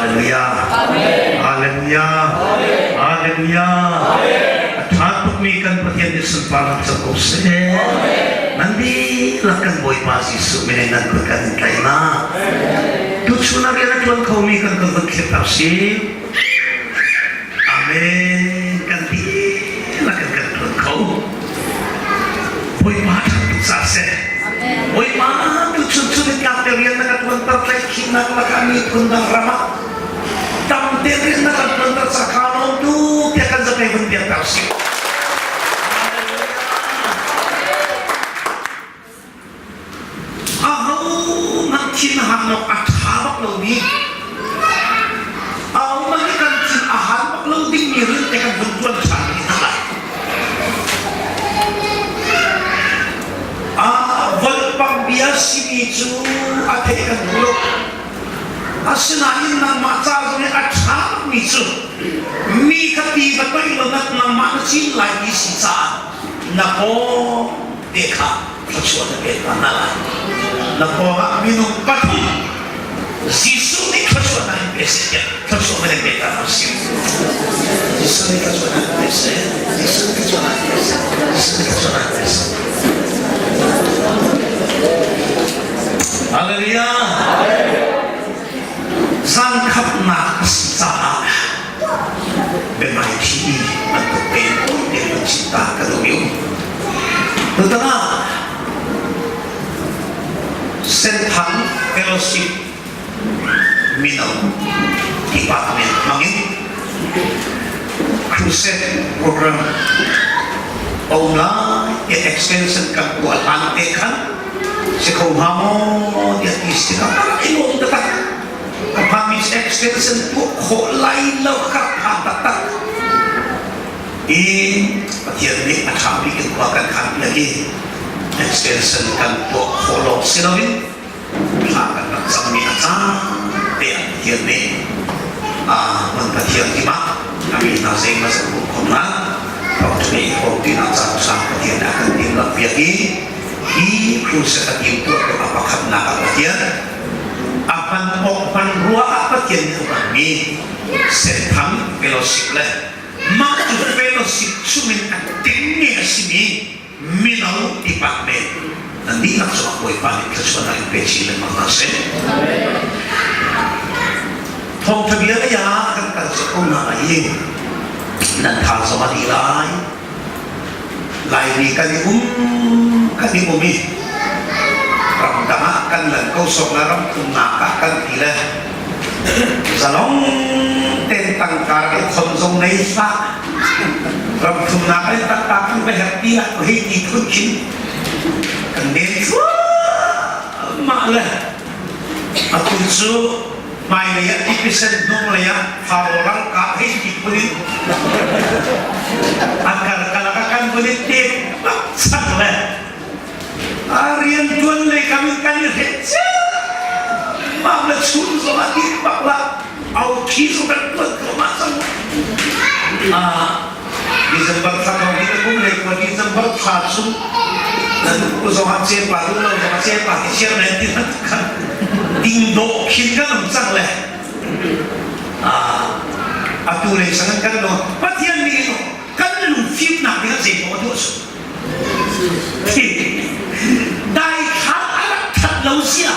Hallelujah. Hallelujah. Hallelujah. A ṭha tukmi kan Pathian nih sunparnak cang ko seh. Nan dihlak kan Bawipa Jesuh min in nan kut kan in tlaih hna. Tuchun ah rian a ṭuan khomi kan kan vun khirh hna usih. Amen. Kan dihlak in kan ṭuan kho. Bawipa ṭhat tuk ca seh. Bawipa tuchun chun in tlak te rian na ka ṭuanter tlaihkhihnak lakah miphun dang ram ah tam te rian na kan ṭuanter ca kha lawm tu tiah kan zapei vun biak ta usih. Ahohmanh thinhang awk a ṭha bak lomi, ahohmanh nih kan thin a han bak lo dingmi rian te kan vun ṭuan ṭhan ding hna lai. Volpang bia simi cu a theih kan duh lo. Asinain nangmah ca zong i a ṭha bakmi cu mi kha ti va toih lo nak nangmah na cin lai ti si caah na paw te kha thluachuah na pek hna lai. Na pawngah minung pathum Jesuh nih thluachuahnak in pe seh tiah thluachuah in pe ta hna sih. Jesuh nih thluachuahnak in pe seh. Jesuh nih thluachuahnak in pe seh. Jesuh nih thluachuahnak in pe seh. Hallelujah. Zan khatnak a si caah biahmaiṭhi bantuk tein tawite kan chim ta ka duh i um. Tutan ah Senthang Fellowship mino department hmangin crusade program a um lai tiah extension kan tuah hlan te khan si kho hnga maw tiah ti si tikah i lawm taktak. Ka phami extension tuah khawh lai lo ka pha taktak. I Pathian nih a ṭha bik in khua kan khan piak i extension kan tuah khawh lawng si loin thla kan rak cammi a caan te ah Pathian nih hmun Pathian timah a mi hna zeimaw zat bawmh khawh hna thawngṭha i hrawmpinak caan sang Pathian nih a kan timhlamh piak i hi crusade a timtuah tu a pakhatnak ah Pathian a hman awk hman rua ah Pathian nih a hmanmi Senthang Fellowship le mah cu fellowship chungin a tingmi a simi mino department nan dihlak cungah Bawipa nih thluachuahnak in pe chin lengmang hna seh. Thawngṭha bia lei ah kan kal cek ko na i nan tha zong a dih lai. Laimi kan i um kan i um i ramdang ah kan lan ko sawk le ram thumnak ah kan ti le zalong ten tangka ke khon zong nei hlah ram thumnak ai tangka kan va herh ti lah hei ti phun khin kan den mah le atu cu hmailei ah tipisen hnunglei ah Faro ralkap hei ti phun in a karkalak ah kan vun i tet bak cang le a riantuan lei kam in kan i hreh ciammam le chun zong ah ti bak la au thi zong kan tuan thluahmah cang. December thla ko hi kum le kua December thla chung nan ku zong ah ce pa lu lo zong ah ce pa ti chiar men ti hmat khan ding dawh khin kan um cang le atu le sang kan lo Pathian nih kan lungfimnak nih zei paoh a tuah su dai thla a rak that lo sia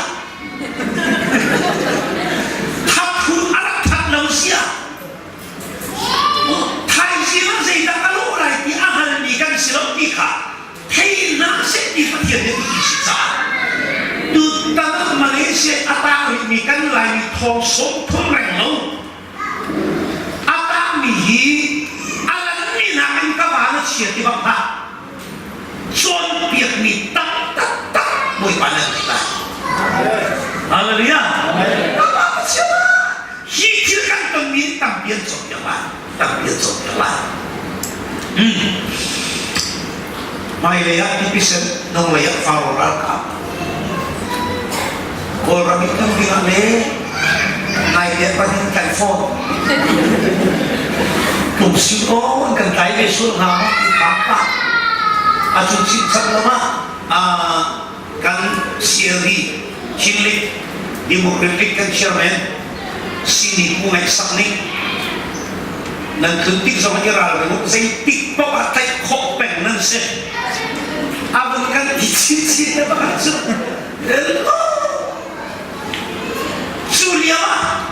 thathun a rak that lo sia Thaizing ah zeidah a lawh lai ti a hngalmi kan si lo ti kha thei hna seh ti Pathian nih a si caah tutan ah Malaysia a tang rihmi kan Laimi thong 30 reng lo a tangmi hi a lanmi nakin ka van a chia ti bak hlah cawnpiakmi tak taktak Bawipa nan ti lai. Hallelujah. Apa Pathian hi thil kan tonmi in tampi an cawnpiak lai. Tampi an cawnpiak lai. Hmailei ah tipisen, hnunglei ah Faro ralkap. Kawlram i tlung ding ah le naite pahnih kan fawn. Tum si aw kan tlai ve sual hnga maw ti phang pah. A cu chimchap lam ah kan CLD Chinlink Democratic kan chairman. Sini pu ngaihsak nih nan tlun tik zong i ralring u zeitik paoh ah tlaih khawh peng nan si. A vun kan ti chinchin le bak cu cu lio ah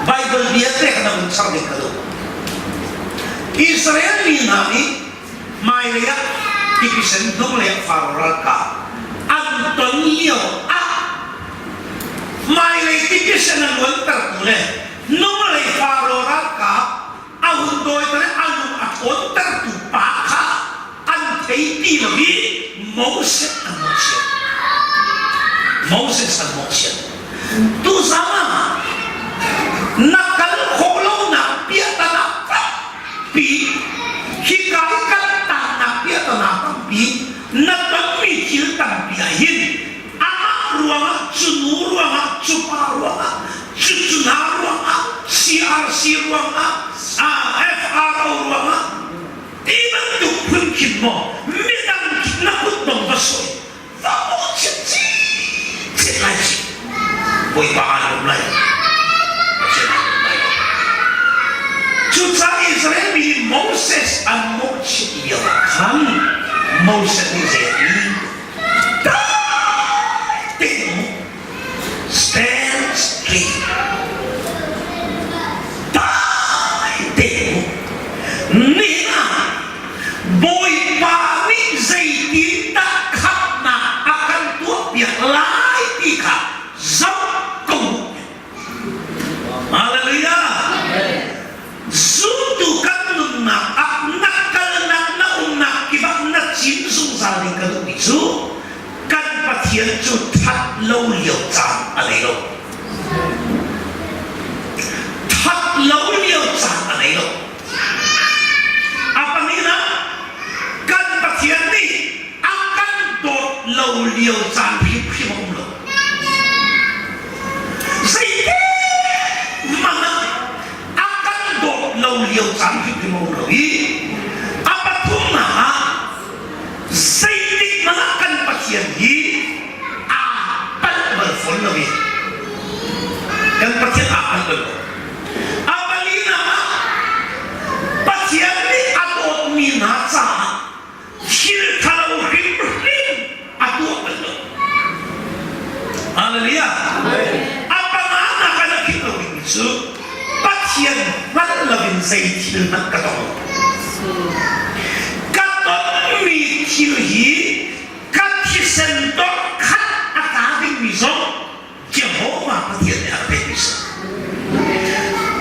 Bible bia te kha na vun char ding ka duh. Israel mi hna nih hmailei ah tipisen hnunglei ah Faro ralkap an ton lio ah hmailei tipisen a luantertu le hnunglei Faro ralkap a hun dawiter i a lung a ṭhawntertu pa kha an thei ti lo i Moses an mawhchiat. Moses an mawhchiat. Tuzaan ah na kal khawh lonak piahtana tampi hika i kaltaknak piahtana tampi na tonmi thil tampi ah hin amah ruangah cu nu ruangah cu pa ruangah cu cu hna ruangah CRC ruangah FRO ruangah ti bantuk phun khin maw midang na kut dong va sawi va mawhchiat chinchin lai ci Bawipa aa lawm lai Pathian aa lawm lai lo cucaah Israel mi nih Moses an mawhchiat lio ah khan Moses nih zei a ti dai tein um stand straight dai tein um nihin ah Bawipa nih zeitindah khamhnak a kan tuahpiak lai ti kha zoh ko u. Hallelujah! Zumtu kan nunnak ah na kalnak na umnak kip ah na cin zungzal ding ka duhmi cu kan Pathian cu that lo lio caan a nei lo. That lo lio caan a nei lo. A pahnihnak, kan Pathian nih a kan dawt lo lio caan hrimhrim a um lo. Zeitik hmanh ah a kan dawt lo lio caan hrimhrim a um lo i a pathumnak ah zeitik hmanh ah kan Pathian hi aa palh bal fawn lo i kan Pathian aa palh bal lo. A palinak ah Pathian nih a dawtmi hna caah thil ṭhalo hrimhrim a tuah bal lo. Hallelujah. A panganak ah na philh lo dingmi cu Pathian hngalh loin zei thil hmanh ka tong lo. Ka tonmi thil hi ka thisen dot khat a tla dingmi zong Jehovah Pathian nih a ka pekmi si.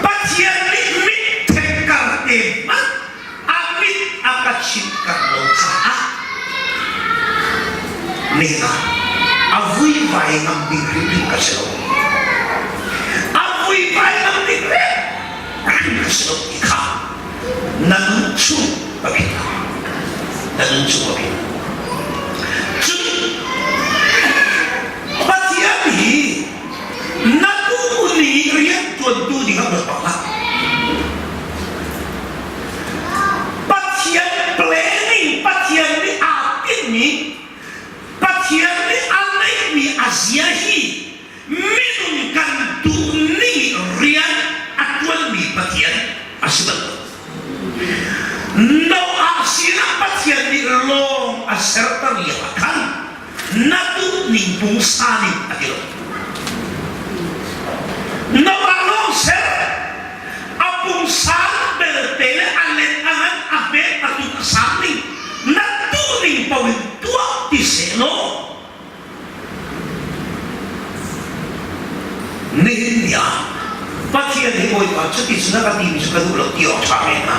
Pathian nih mit thengkar te hmanh a mit a ka chimhter lo caah nihin ah a vuivai ngam ding hrimhrim ka si lo. A vuivai ngam ding hrimhrim ka si lo ti kha na nun chung ka philh lai. Na nun chung ka philh. Cun Pathian hi na duh ning riantuantu ding ah ruat bak hlah. Pathian planning, Pathian nih aa tinhmi, Pathian nih a neihmi a zia hi minung kan duh ning rian a tuanmi Pathian a si bal lo. Noah sinah Pathian nih lawng a serter lio ah khan na duhning pungsan in a ti lo. Noah lawng ser a pungsan belte le a let a ngan a hmet a tun a sang ning na duhning paoh in tuah ti seh law nihin ni ah Pathian hi Bawipa cuti cun a ka timi cu ka duh lo ti awk ṭha men hnga.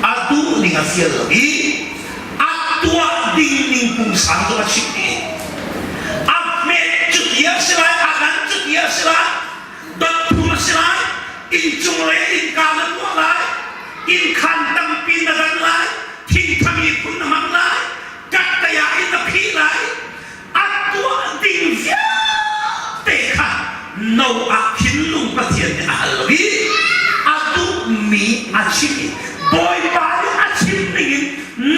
A duh ning a fial lo i a tuah ding ning pungsan cu a chimh i a hmet cuti a si lai, a ngan cuti a si lai, dot a si lai, inncung le innka na tuah lai, innkhan tampi na dan lai, thingthami phun na hmang lai, kattaya in na phih lai, a tuah ding vialte kha Noah thinlung Pathian nih a hal lo i a duhmi a chim i Bawipa nih a chim ningin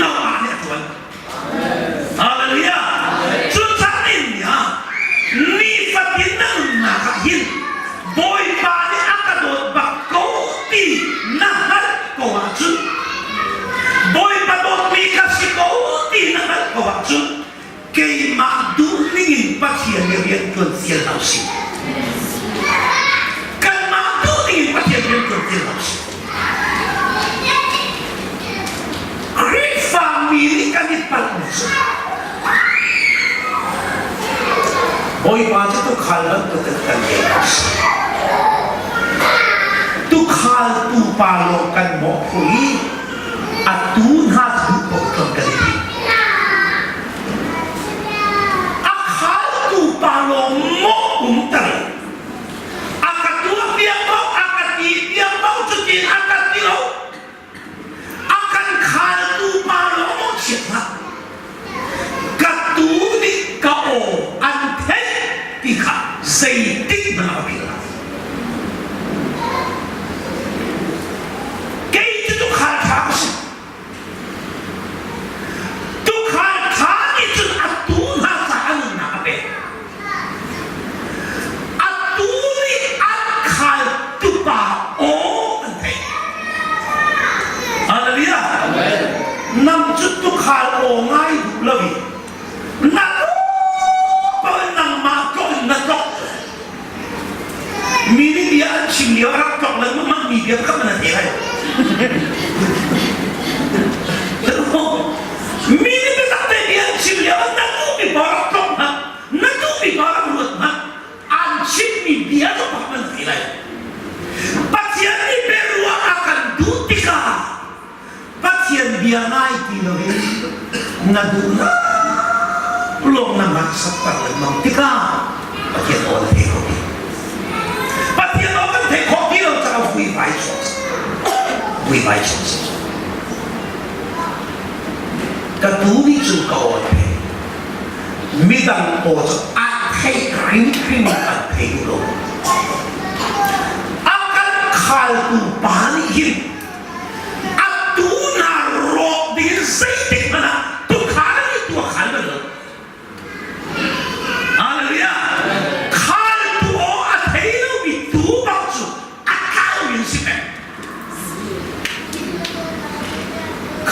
Noah nih a ṭuan. Hallelujah! Cucaah in ah nifatin na nunnak ah hin Bawipa. Keimah duhning in Pathian nih rian ṭuan fial hna usih. Kanmah duhning in Pathian rian ṭuan fial hna usih. Khrihfami nih kan i palhmi cu Bawipa cu tuukhal bantukin kan ngei lo si. Tuukhal tupa lawng kan mawh phu i a tuu hna cu duh paoh tlon kan i tim. A khaltu pa lawng mawh umter a ka tuah piak ko, a ka ti piak ko, cutin a ka ti lo. A kan khaltu pa lawng maw chiat hlah. Ka tuu nih ka aw an theih ti kha zeitik hmanh ah a philh lo. Kei cu tuukhal ṭha ka si. Tuukhal ṭha nih cun a tuu hna caah a nunnak a pek. A tuu nih an khal tupa aw an theih. Hallelujah. Nang cu tuukhal aw ngai duh lo i na tuu nangmah tlok in na tlok. Mi nih bia an chim lio a rak tlok lengmang mah mi bia kha na thei lai. Mi nih biatak te bia an chim lio na duhmi pa rak tlok hna, na duhmi pa rak ruat hna, an chimmi bia cu pak nan thei lai. Pathian nih biaruah a kan duh tikah Pathian bia ngai ti loin na duhnak lawng na ngaksakter lengmang tikah Pathian aw na thei kho ti. Pathian aw kan theih khawh ti lo caah vuivai chuak vuivai chuak si. Ka tu nih cun ka aw thei. Midang aw cu a thei hrimhrim an thei duh lo. A kan khaltu pa nih hin Atu na rawk ding in zeitik hmanh ah tukhal nih tu a khal bal lo. Hallelujah! Khaltu aw a thei lomi tuu bak cu a tlaumi an si peng.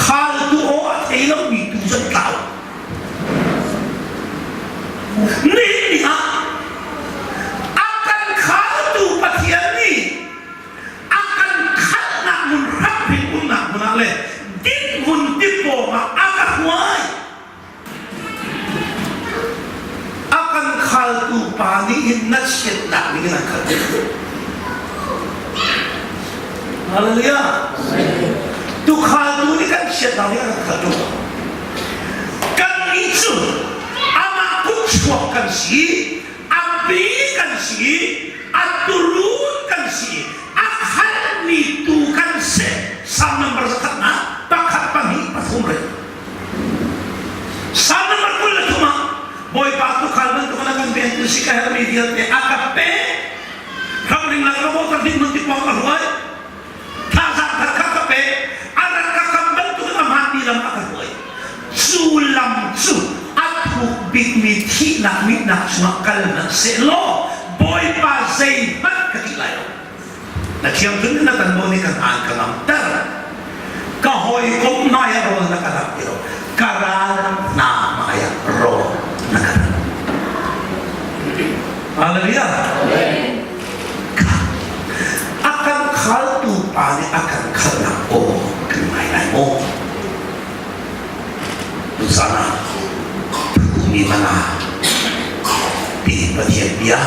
Khaltu aw a thei lomi tuu cu an tlau. Nihin ni ah a kan khaltu Pathian nih a kan khalhnak hmun hramhring umnak hmun ah le dinhmun tipawng ah a ka hruai. A kan khaltu pa nih hin na chiatnak ning in an khalh. Hallelujah. Tukhaltu nih kan chiatnak ning an kan khalh ṭung. Kannih cu amah kutchuak kan si, a pi kan si, a turun kan si, a khalmi tu kan si. Psalm number zakhat na pakhat pahnih pathum re. Psalm number 23 ah Bawipa tukhal bantuk na kan ven tu si ka herhmi vialte a ka pe. Ramring lang ka motor ding mun ti pong ka hruai. Thazaang thar kha ka pe. A rak ka kam bantuk in a hmaanmi lam a ka hruai. Cu lam cu a thuk bikmi thihnak mihnak chungah kal hmanh sehlaw Bawipa zeihmanh ka ti lai lo. Na thiam cun na kan bawi nih ka hmaan ka ngamter. Ka hawikom hmai ah rawl na ka rak ti lo. Ka ral hna hmai ah rawl na ka rak. Hallelujah. A kan khaltu pa nih a kan khalnak aw kan ngai lai maw? Tuzan ah phumi mana ti Pathian bia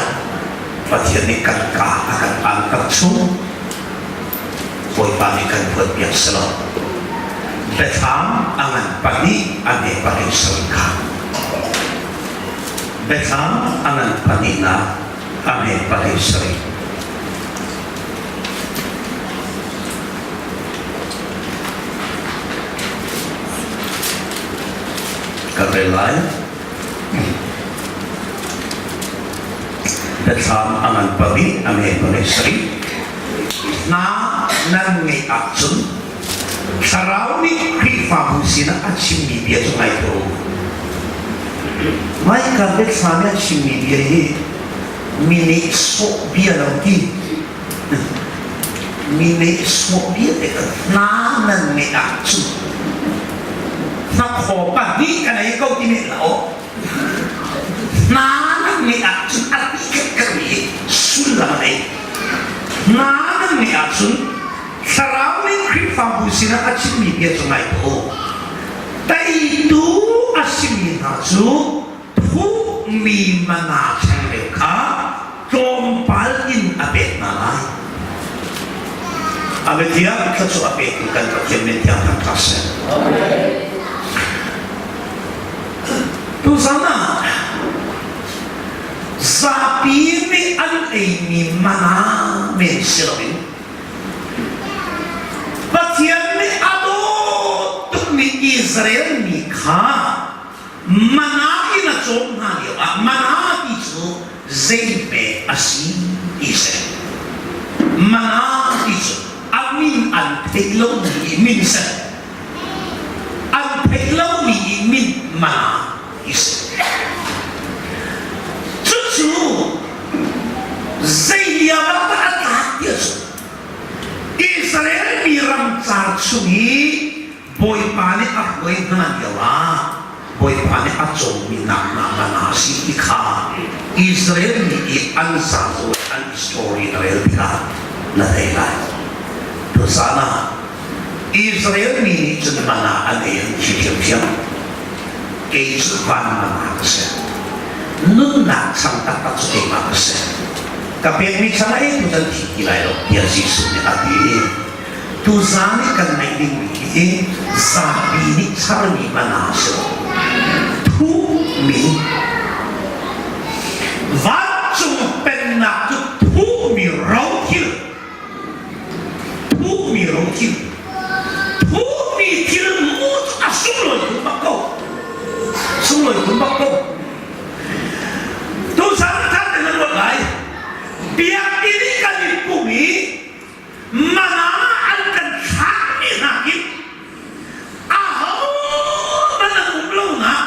Pathian nih kan ka a kan angkar chung Bawipa nih kan phuan piak selaw Biathlam a ngan pahnih a hme pahnih sarih kha Biathlam a ngan pahnihnak a hme pahnih sarih Kan rel lai. Biathlam a ngan pahnih a nge pahnih sarih. Hna nan ngeih ahcun Thlarau nih Khrihfabu sinah a chimmi bia cu ngai tuah u. Maika biathlam i a chimmi bia hi mi nih sawh bia lo ti mi nih sawh bia te ka hna nan ngeih ahcun hnakhaw pahnih ka nei ko ti men la aw. sinah a chimmi bia cu ngai tuah u. Teitu a simi hna cu thuhmi mana changreu kha tlawmpal in a pek hna lai. A biathiang thluachuah a petu kan Pathian min thiang thangṭhat seh. Tuzan ah zapi nih an eimi mana men si loin Pathian nih a dawt tukmi Israel mi kha mana in a cawm hna lioah mana ti cu zeihme a si ti si. Mana ti cu a min an theih lomi i min si. An theih lomi i min mana ti si. Cucu zei lio ah dah a tlak ti a cu Israel mi ramcar chung i Bawipa nih a hruai hna lio ah Bawipa nih a cawmmi nak hna mana a si ti kha Israel mi i an zazo an story na rel tikah na thei lai. Tuzan ah Israel mi nih cun mana an ei an thi ṭhiamṭhiam. Kei cu van mana ka si. Nunnak chang taktak cu keimah ka si. Ka pekmi chang a eitu cu an thi ti lai lo tiah Jesuh nih a ti. Tuzaan i kan ngeih dingmi hi zapi nih charmi mana a si lo. Thuhmi vancung pennak cu thuhmi rothil thuhmi rothil thuhmi thil mu cu a sunglawi khun bak ko sunglawi khun bak ko tuzaan than te nan ruat lai biakinn i kan i pum i Mana an kan thlakmi hna khi ahohmanh an um lonak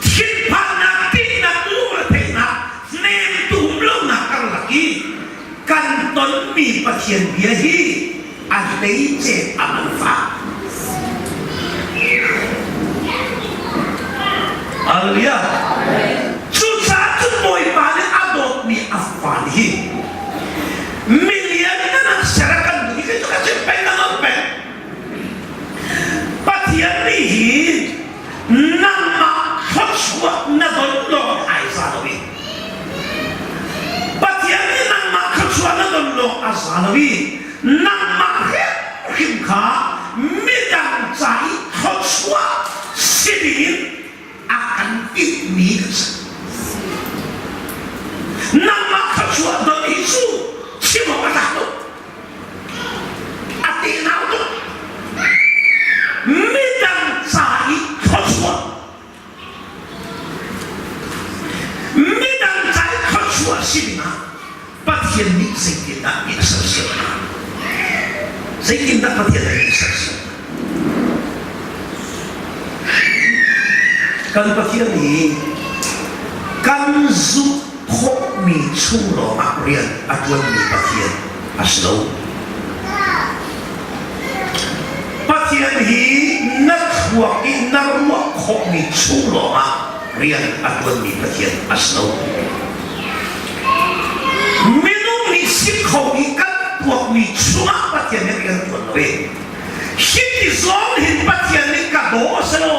thinphannak tihnak lungretheihnak hnemtu um lonak karlak i kan tonmi Pathian bia hi a hleice a man fak. Hallelujah. Cucaah cun Bawipa nih a dawtmi a fale hi Million nan ah ser a kan duh i cu ka chim peng ka nawl peng. Pathian nih hi nangmah thluachuah na don lawng ai za lo i Pathian nih nangmah thluachuah na don lawng a za lo i nangmah hrimhrim kha midang ca i thluachuah si dingin a kan timhmi kan si. Nangmah thluachuah don hi cu chim awk a tlak lo. A tenau tuk. Midang ca i thluachuah midang ca i thluachuah si dingah Pathian nih zeitindah mi a sersiam hna? Zeitindah Pathian nih a sersiam hna? Kan Pathian hi kan zumh khawhmi chung lawngah rian a ṭuanmi Pathian a si lo. Pathian hi na thluak i na ruah khawhmi chung lawngah rian a ṭuanmi Pathian a si lo. Minung nih si kho i kan tuakmi chungah Pathian nih rian ṭuan lo i hiti zong hin Pathian nih ka daw a si lo.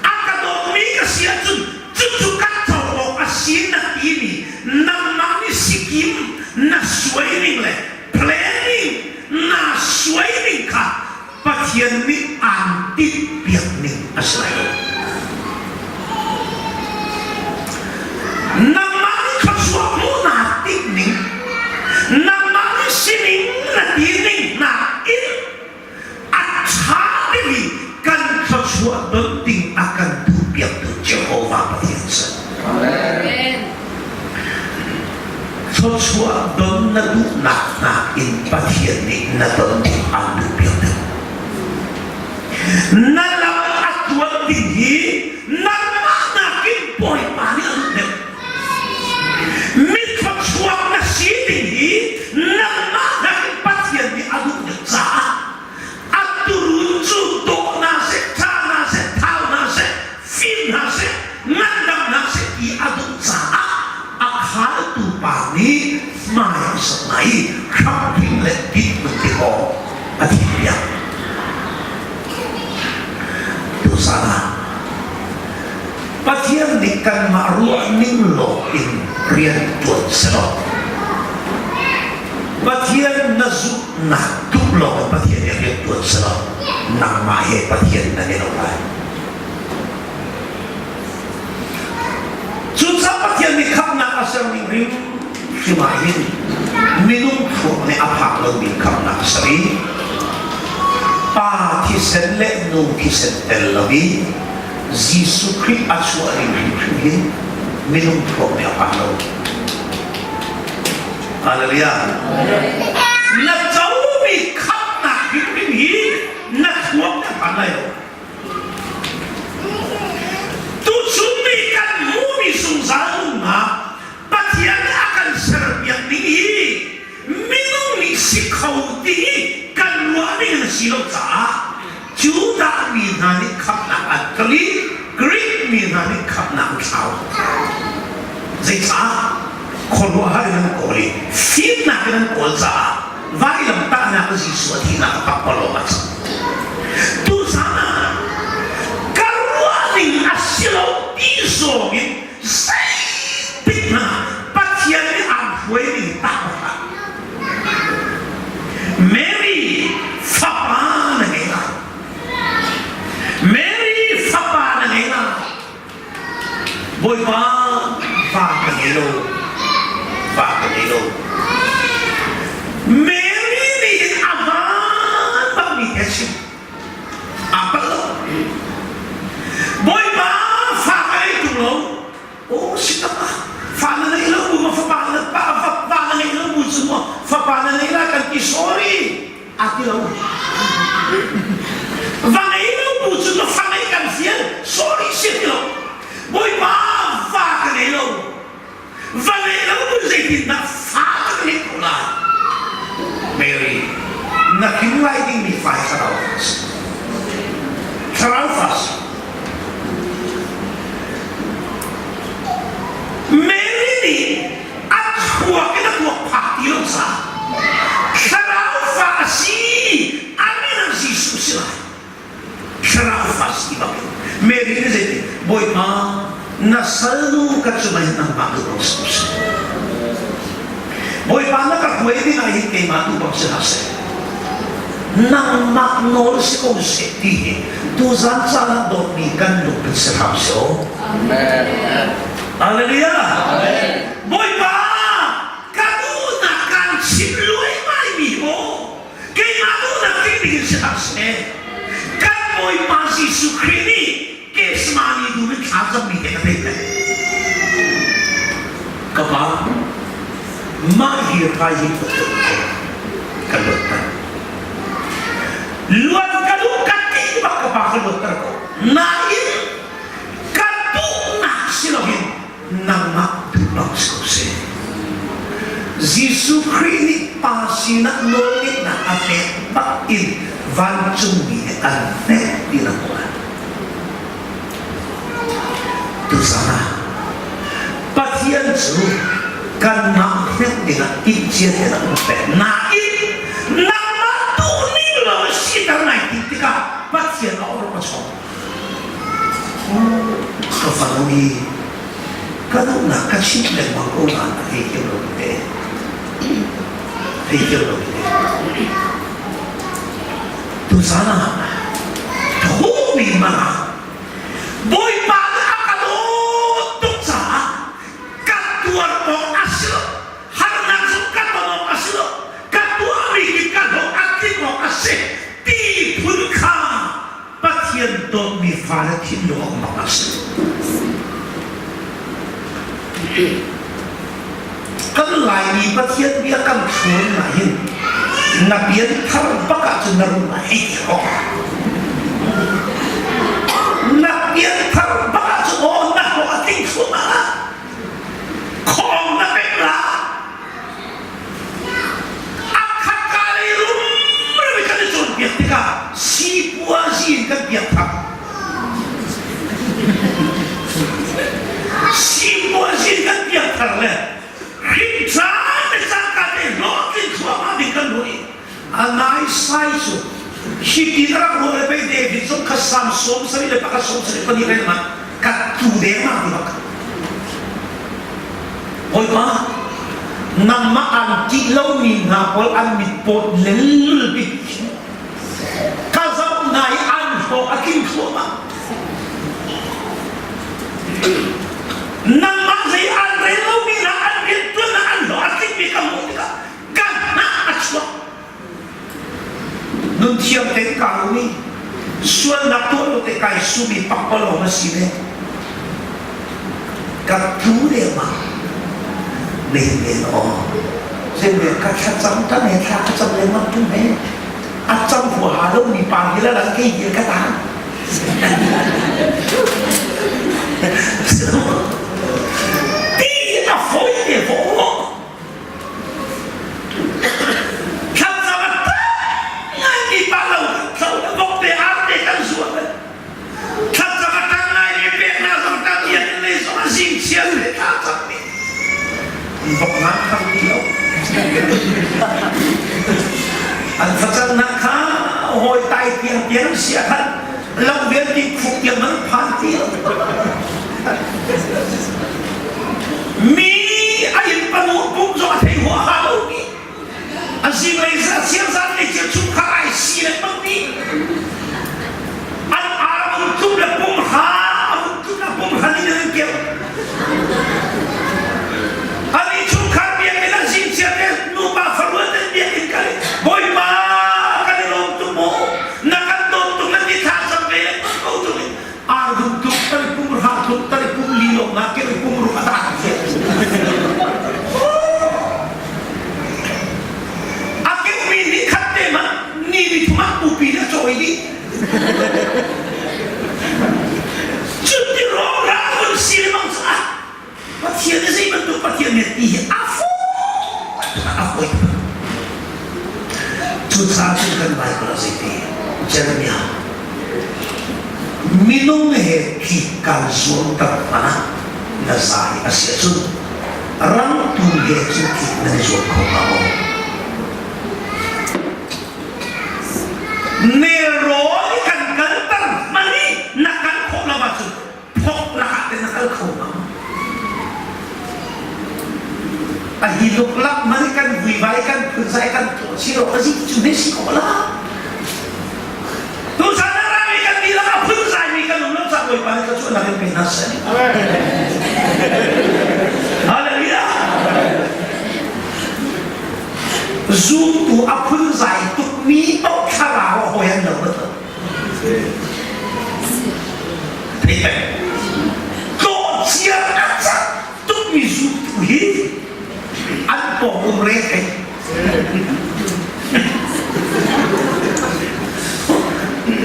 A ka dawtmi ka si ahcun cucu ka co awk a si na timi nangmah nih sikim na suai ning le planning na suai ning kha Pathian nih aan timhpiak ning a si lai lo. Nangmah nih thluachuah hmuh naa timh ning, nangmah nih sining na ti ning nakin a ṭha ding i kan thluachuah don ding a kan duhpiaktu Jehovah Pathian si. Amen. Thluachuah don na duhnak nakin Pathian nih na don ding aan duhpiak deuh. Na lam a tuan ding hi nangmah nakin Bawipa nih a duh deuh. Mi thluachuak na si ding hi nangmah nakin Pathian nih a duh deuh caah a turun cu dawh hna seh, ṭha hna seh, thau hna seh, fim hna seh, ngandam hna seh ti a duh caah a khaltu pa nih hmai a sak hna i hramhring le dit hmun ti awk A thih piak. Tuzan ah Pathian nih kanmah ruah ning lawng in rian ṭuan selaw Pathian na zumhnak tuk lawng in Pathian nih rian ṭuan selaw nangmah he Pathian nan i lo lai. Cucaah Pathian nih khamhnak a sermi hrimhrim ah hin minung thluak nih a phak lomi khamhnak a ser i pa thisen le nu thisen tel lo i Jesuh Khrih a chuah ning hrimhrim hi minung thluak nih a phak lo. Hallelujah. Na comi khamhnak hrimhrim hi na thluak nih a phan lai lo. Tuchun mi kan hmuhmi zungzal nunnak Pathian nih a kan serpiak ding hi minung nih si kho ti hi kan ruah ning an si lo caah Judah mi hna nih khamhnak an kal i Greek mi hna nih khamhnak an thlau. Zeicah? Khuaruahhar in an kawl i fimnak in an kawl caah vailamtahnak Jesuh a thihnak a pakpalawng a cang. Tuzan ah ka ruah ning a si lo ti zawng in zeitik hmanh ah Pathian nih aan hruai ning tak hlah. Mary fapa na ngei lai. Mary fapa na ngei lai. Bawipa fa ka ngei lo. Fa ka ngei lo. Mary nih hin a hmaan bakmi a chim. Aa palh lo. Bawipa fa ka ngei tung lo. Aw si tak ah fa na ngei lo bu ma fapa na pa fa na ngei lo bu cu maw fapa na ngei la kan ti sorry a ti lo. Va ngei lo bu cu na fa ngei kan fial sorry si ti lo. Bawipa fa ka ngei lo. Va ngei lo bu zeitindah fa ka ngei ko lai. Mary na hrin lai dingmi fa hi thlarau fa si. Thlarau fa si. Mary nih a thluak in a tuak phak ti lo caah thlarau fa a si a min ah Jesuh si lai thlarau fa si bak in Mary nih zeiti Bawipa na salnu ka cungah hin nangmah duh ko si Bawipa na ka hruai ding ah hin keimah tu bang si hlah seh nangmah nawl si ko seh ti hi tuzan caan ah dawtmi kan lungput si hram seh aw Amen. Hallelujah. Amen. Bawipa ka duhnak kan chim luaimai mi aw keimah duhnak timi hin si hlah seh kan Bawipa Jesuh Khrih nih Gethsemane dum in thla cammi te ka theih peng ka pa mah hi rai hi ka tuah ko ka luatter luat ka duh ka ti bak ka pa ka luatter ko nain ka duhnak si loin nangmah duhnak si ko seh. Jesuh Khrih nih Pa sinah nawlngeihnak a pek bak in vancungmi nih an hnek ti na hmuh Tuzan ah Pathian cu kanmah hnek dingah timhcia tein a kan pek. Nain nangmah duhning lo siter nai ti tikah Pathian a orh a chawng. Ka fanu hi ka duhnak ka chimh lengmang ko nain a thei thiam lo te. Thei thiam lo te. Tuzan ah thumi man ah Bawipa nih a ka dawt tuk caah ka tuar awk a si lo. Harnak zong ka ton awk a si lo. Ka tuahmi hi ka hlawh a tling awk a si ti phun kha Pathian dawtmi fale thinlung a um bak a si. Kan Laimi Pathian bia kan thlur na hin na pian thar bak ahcun na rum a hei ti awk. Na pian thar bak ahcun aw na hlawh a tling thluahmah ah khawng na pek la A khatka lei rumro i kan i cawnpiak tikah sipuazi in kan piak thak. Sipuazi in kan piak thar le hrimcaan le cangka te hlawhtlin thluahmah ding kan ruah i a naisai cu. 74 le pakhat 74 rel ma ka tu deng ma ti bak. Bawipa, nangmah an ṭih lomi hna pawl an mit pawt lellul bik ka zoh hna i an hlawh a tling thluahmah. Nangmah zei an rel lomi hna an rianṭuannak an hlawh a tlingmi ka hmuh tikah ka hnah a chuak. Nun thiang tein kaa um i sualnak tuah lo te kai sum i pakpalawng a si ve. Ka tu deuh men men aw. Zei ka thlacam ta me thla ka cam lengmang tu me. A cam huaha lo mi pa hi la lang kei dir ka ta. Ti a foi te fo. Thlacam a tam ngaimi pa lo thlo le vok te ar te kan zuat le thlacam a tang ngaimi peknak zong tang ian in lei zong a zing chian le thlacam mi vok ngan kham ti lo an thlacamnak kha hawi tai tiang tiang si a khan lo vialte khuk tiang man phan ti lo Mi a inn panu pum zong a thei huaha lomi a zinglei siangzan lei thil chungkhar ai si lengmang mi an ar a vun tlum le pum hra a vun tlum le pum hra nih an keuh an i chungkhar biakinn a zing chia te nupa farual ten biakinn kal i bawipa kan i lawm tuk maw na kan dawt tuk na ti thla cam ve lengmang ko tung in Ardum tuk tari pum ra tuk tari pum li lo na ke pum ru ata A ke mi ni khat te ma ni ni thuma upi na choi di. Cuti rong ra kun si mang sa. Pathian zei bantuk Pathian ne ti hi a fu a foi. Cucaah cun kan Bible ah zeiti Jeremiah minung he tlik kaan zuam ter hmanh ah na zai a si ahcun rangtu he cun tlik nan i zuam kho hnga maw? Nelrawn i kan kalter hmanh i na kal khawh lo ahcun phok lakah te na kal kho hnga maw? A hi luklak man kan vuivai kan phunzai kan tuah si lo a zik cu ne si ko la. Tuchan ah rami kan dihlak a phunzai mi kan um lo ca Bawipa nih thluachuah nak in pe hna seh. Hallelujah. Zumtu a phunzai tuk mi paoh thlarau a hawi an lo na Thei peng. Tlawh cia a cak tukmi zumtu hi an pawng um re thei.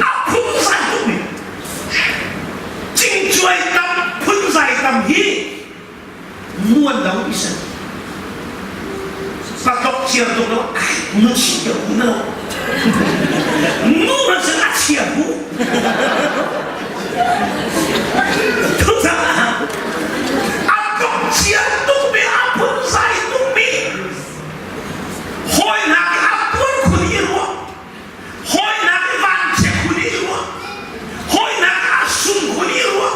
A phunzai tukmi cingcuai tam phunzai tam hi muan lo ti si. Patlok ciar tuk lo ai nu chi deuh na lo. Nu ran sin a chia bu. Thucang a tlok cia tuk mi a phunzai tuk mi hawi hna a tuan khun i ruah hawi hna i vanchia khun i ruah hawi hna a sung khun i ruah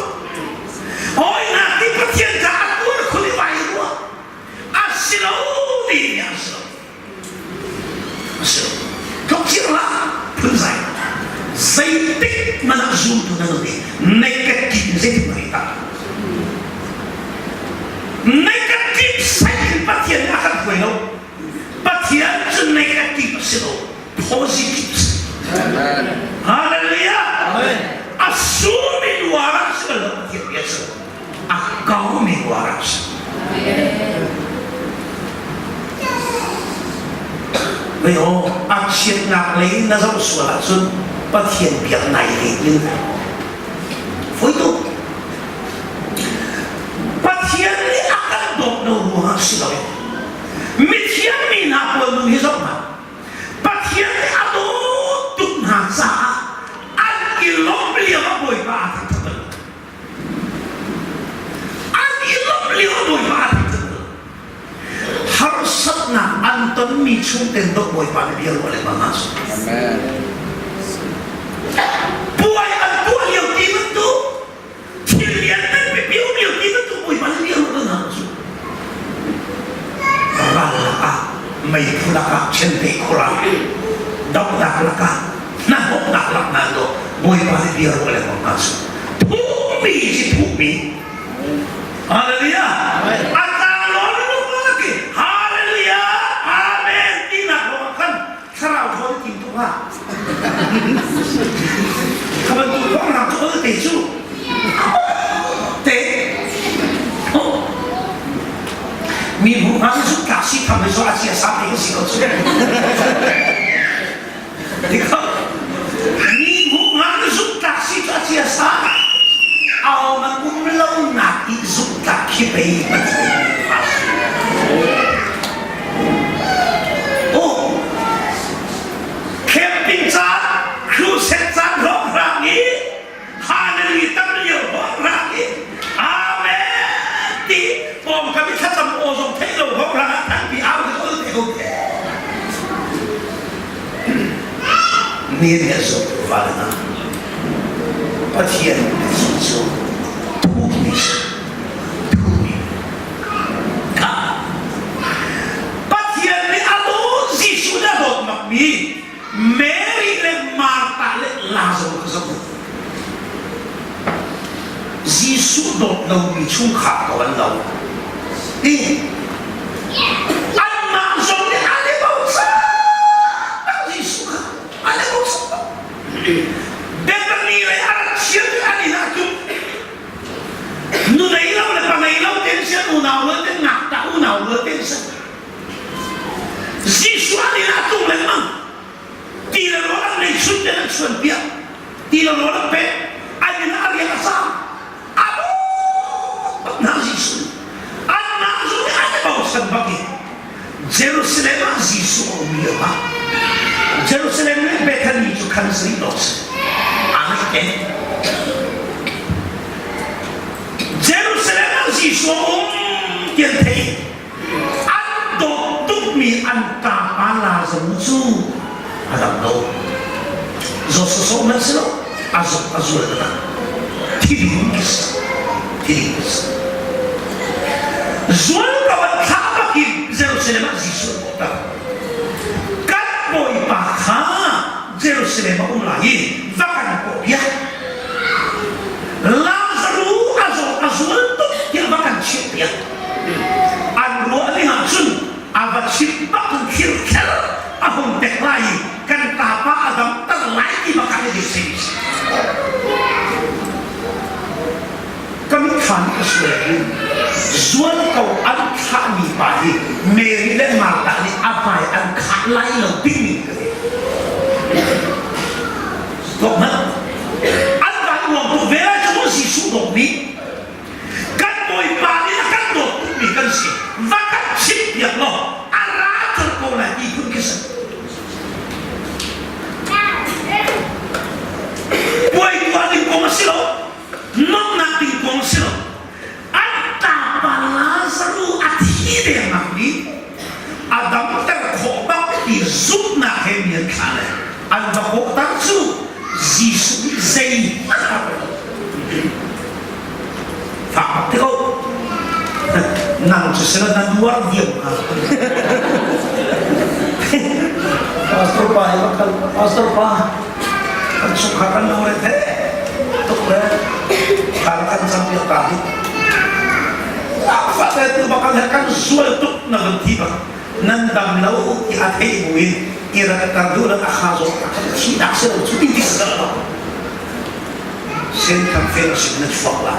hawi hna ti Pathian kha a tuar khun i vai ruah a si lo ti a si lo a si lo tlokcir la phunzai zeitik man ah zumtu na nun i negative zeitik man i tak negative side in Pathian nih a kan hruai lo Pathian cu negative a si lo positive Amen. Hallelujah Amen. a sumi luara si lo Pathian bia cu a kaumi luara si Mei aw a chiatnak lei na zoh sual ahcun Pathian biak nai ve ti Foi tuk Pathian nih a kan dawt lo ruangah si loin mithiang mi hna pawl nun hi zoh hna Pathian nih a dawt tuk hna caah an i lawmh lio ah Bawipa aa thangṭhat bal lo. An i lawmh lio ah Bawipa aa thangṭhat bal lo. Harsatnak an tonmi chungten dawh Bawipa nih bia ruah lengmang hna seh. Amen. Puai an tuah lio. Meiphu lakah chiandeih khur ah dohnak lakah hnahnawhnak lak hna law Bawipa nih bia ruah lengmang hna seh. Thuhmi ci thuhmi. Hallelujah. A tlang lung ki Hallelujah. Amen tinak lawng khan thlarau thawn tim tuk hnga. Kha bantuk kong cu ol te cu te mi bu hna cu tlak si tham zo a chia sa te si ko cu Dikha mi bu hna cu zuk tlak si cu a chia sa au man um lo nak i zuk tlak khi pei Pathian fa si Oh camping caan crusade caan rawhrang i Hallelujah tam lio rawhrang i Amen ti pawngkam i thlacam aw zong theih lo rawhrang ah thanpi au te ol te ko te mi nih a zawt val na Pathian cu thumi thumi kha Pathian nih a dawt Jesuh nih a dawt bakmi Mary le Martha le Lazarus kha zoh u. Jesuh dawt lomi chungkhar ko an lo. Hi anmah zong nih an i bochan Jesuh kha an i bochan Bethany lei a rak chiat i an inn ah tlung Nu nei lo le pa nei lo ten sian unau rual ten ngakta unau rual ten si. Jesuh an inn ah tlung lengmang. Ti le rawl an nei chun ten an chuan piak. Ti le rawl an pek. An inn ah a riak a caam. A bak hna Jesuh. Anmah zu nih an i bochan bak i Jerusalem ah Jesuh a um lio ah Jerusalem le Bethany cu khan si lo si. Aa ngaih Jerusalem ah Jesuh a um ti an theih. An dawt tukmi an ṭapa Lazarus cu a dam lo. Zawt sawsawh hmanh si lo, a zawt a zual taktak. Thi ding si. Thi ding si. Zual ko an thlah bakin Jerusalem ah Jesuh an kawhter. Kan Bawipa kha Jerusalem a um lai i va kan kawhpiak. Lazarus a zawt a zual tuk tiah va kan chimhpiak. An ruah ning ahcun a va chimh bak in thirkhel a hung pek lai i kan tapa a damter lai ti bak an i beisei mi si. Ka mitthla nih ka sual in zual ko an thlahmi pa hi Mary le Martha nih a hmai an khah lai lo dingmi ka ti. Tuak hmanh. An van uang tuk ve lai cu Jesuh dawt nih kan Bawipa nih a kan dawt tukmi kan si. Va kan chimpiak law a ra colh ko lai ti phun khi si. Puai tuah ding kong a si lo. Nomhnak ding kong a si lo. An tapa Lazaruh a thi dengmang i a damter khawh bak ti zumhnak he mi an thlah le an va kawhter cu Jesuh nih zeihmanh a lo. Fak bak ti ko. Nang cu sila na nuar diam hnga. Pastor pa hi bakal pastor pa kan chungkhar kan lo re the tuk le kan kan cam piak ta hi fa te tu bakal he kan sual tuk na van thi bak nan dam lo ti a thei buin i rak tar du lang a kha zo a kan thi dak se lo chu ti ti sa lo sen kan fellowship na chuak la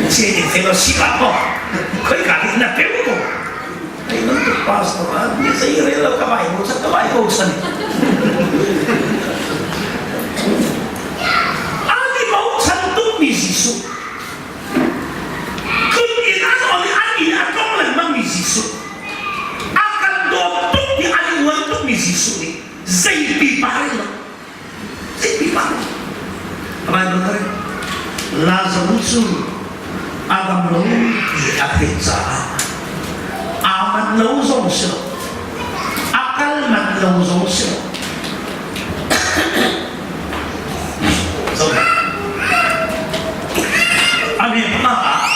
che in fellowship ah ko khoi ka hi na peu ko Ai bantuk pastor ah mi zei rel lo ka vai ko chan ka vai ko chan. Ani bochan tukmi Jesuh. Tlun in an on i an in a tong lengmang mi Jesuh. A kan dawt tuk i an i uan tukmi Jesuh nih zei pipa rel lo. Zei pipa. Bible ka rel. Lazarus cu a dam lo ti a theih caah aa manh lo zong si lo a kal manh lo zong si lo a hme ah.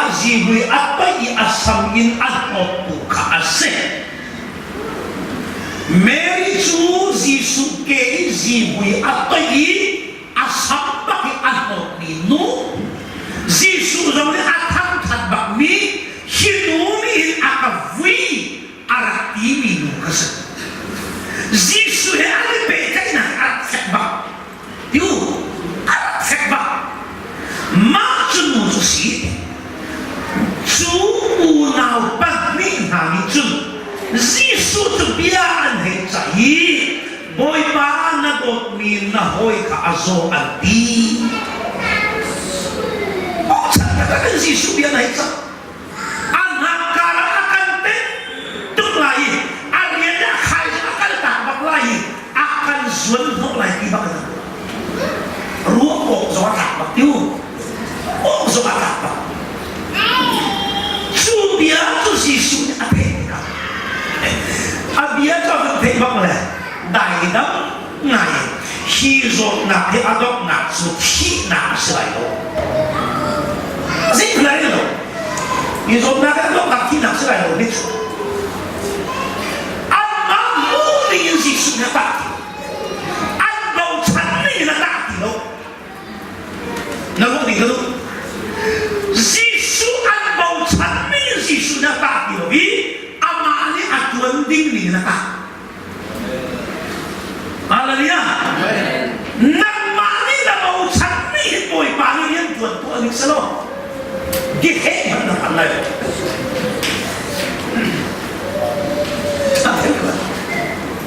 ah zihmui a toih i a sam in a hnawttu kha a si. Mary cu Jesuh ke i zihmui a toih i a sam bak i a hnawtmi nu, Jesuh zong nih a thangṭhat bakmi hi nu nih hin a ka vui a rak timi nu kha si. Jesuh he an i pehtlaihnak a rak fek bak. Tiu a rak fek bak. Mah cu nu cu si. Cu unau pahnih hna nih cun Jesuh cu bia an hei caih i Bawipa na dawtmi na hawi kha a zaw an ti. Bochan taktak in Jesuh bia na hei cah. A hnakkar ah a kan tenh tuk lai i a rian a khai a kal tak bak lai i a kan zuan hnawh lai ti bak in ruah awk zong a tlak bak tiu awk zong a tlak bak. Cu bia cu Jesuh nih a theih tikah a bia cu a van theih bak le daidam ngai in hi zawtnak hi a donghnak cu thihnak a si lai lo. Zeihmanh ai lo. Hi zawtnak hi a donghnak thihnak si lai lo ni cu. Anmah hmuh ning in Jesuh nih a tah ti. An bochan ning in a tah ti lo. Na ruah ding ka duh. Jesuh an bochan ning in Jesuh nih a tah ti lo i amah nih a tuan ding ning in a tah. Hallelujah. Nangmah nih na bochan mi hi Bawipa nih rian tuan tuah ning selaw giheh hmanh na phan lai lo.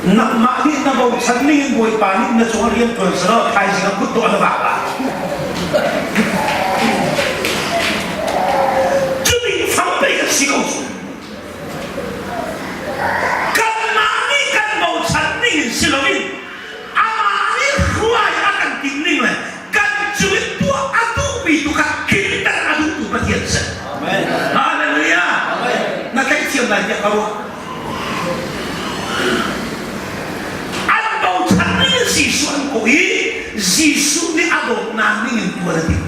Nangmah nih na bochan ning in Bawipa nih na cungah rian tuan selaw thaizing ah kut tuah na vak lai. Cuti fang pei kan si ko cu. Kanmah nih kan bochan ning in si loin amah nih hruai a kan timh ning le kan cung in tuah a duhmi tu kha tlinter a duhtu Pathian si. Amen. Hallelujah. Amen. Na theihthiam lai tiah ka ruah. An bochan ning in Jesuh an kawh i Jesuh nih a dawtnak ning in tuan a timh.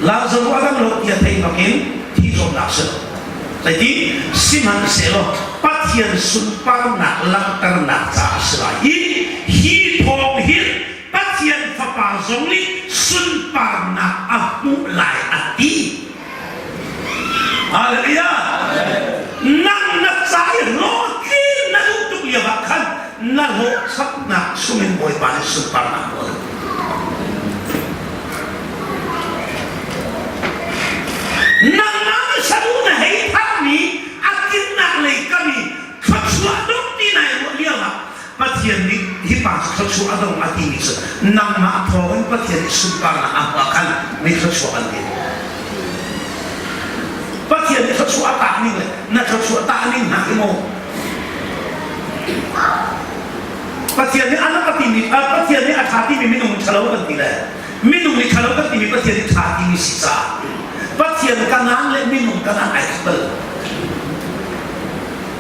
Lazarus a dam lo ti a theih bakin thi zawtnak si lo. Zeiti sihmanhsehlaw Pathian sunparnak langhternak caah a si lai i hi thawng hin Pathian Fapa zong nih sunparnak a hmuh lai a ti. Hallelujah! Nang na ca i hlawhtlin na duh tuk lio ah khan na hlawhchaknak chungin Bawipa nih sunparnak a tuah. Nangmah nih saduh na hei tharmi a tinnak lei kam i thluachuah dong ti nai ruah lio ah Pathian nih hi pa cu thluachuah a dong a timi cu nangmah thawngin Pathian nih sunparnak a hmuh ah khan mi thluachuah an ti. Pathian nih thluachuah a tah ning le na thluachuah tah ning hna hi maw Pathian nih a nak a timi Pathian nih a ṭha timi minung ṭhalo kan ti le minung nih ṭhalo kan timi Pathian nih ṭha timi si caah Pathian kanaan le minung kanaan ai khat bal.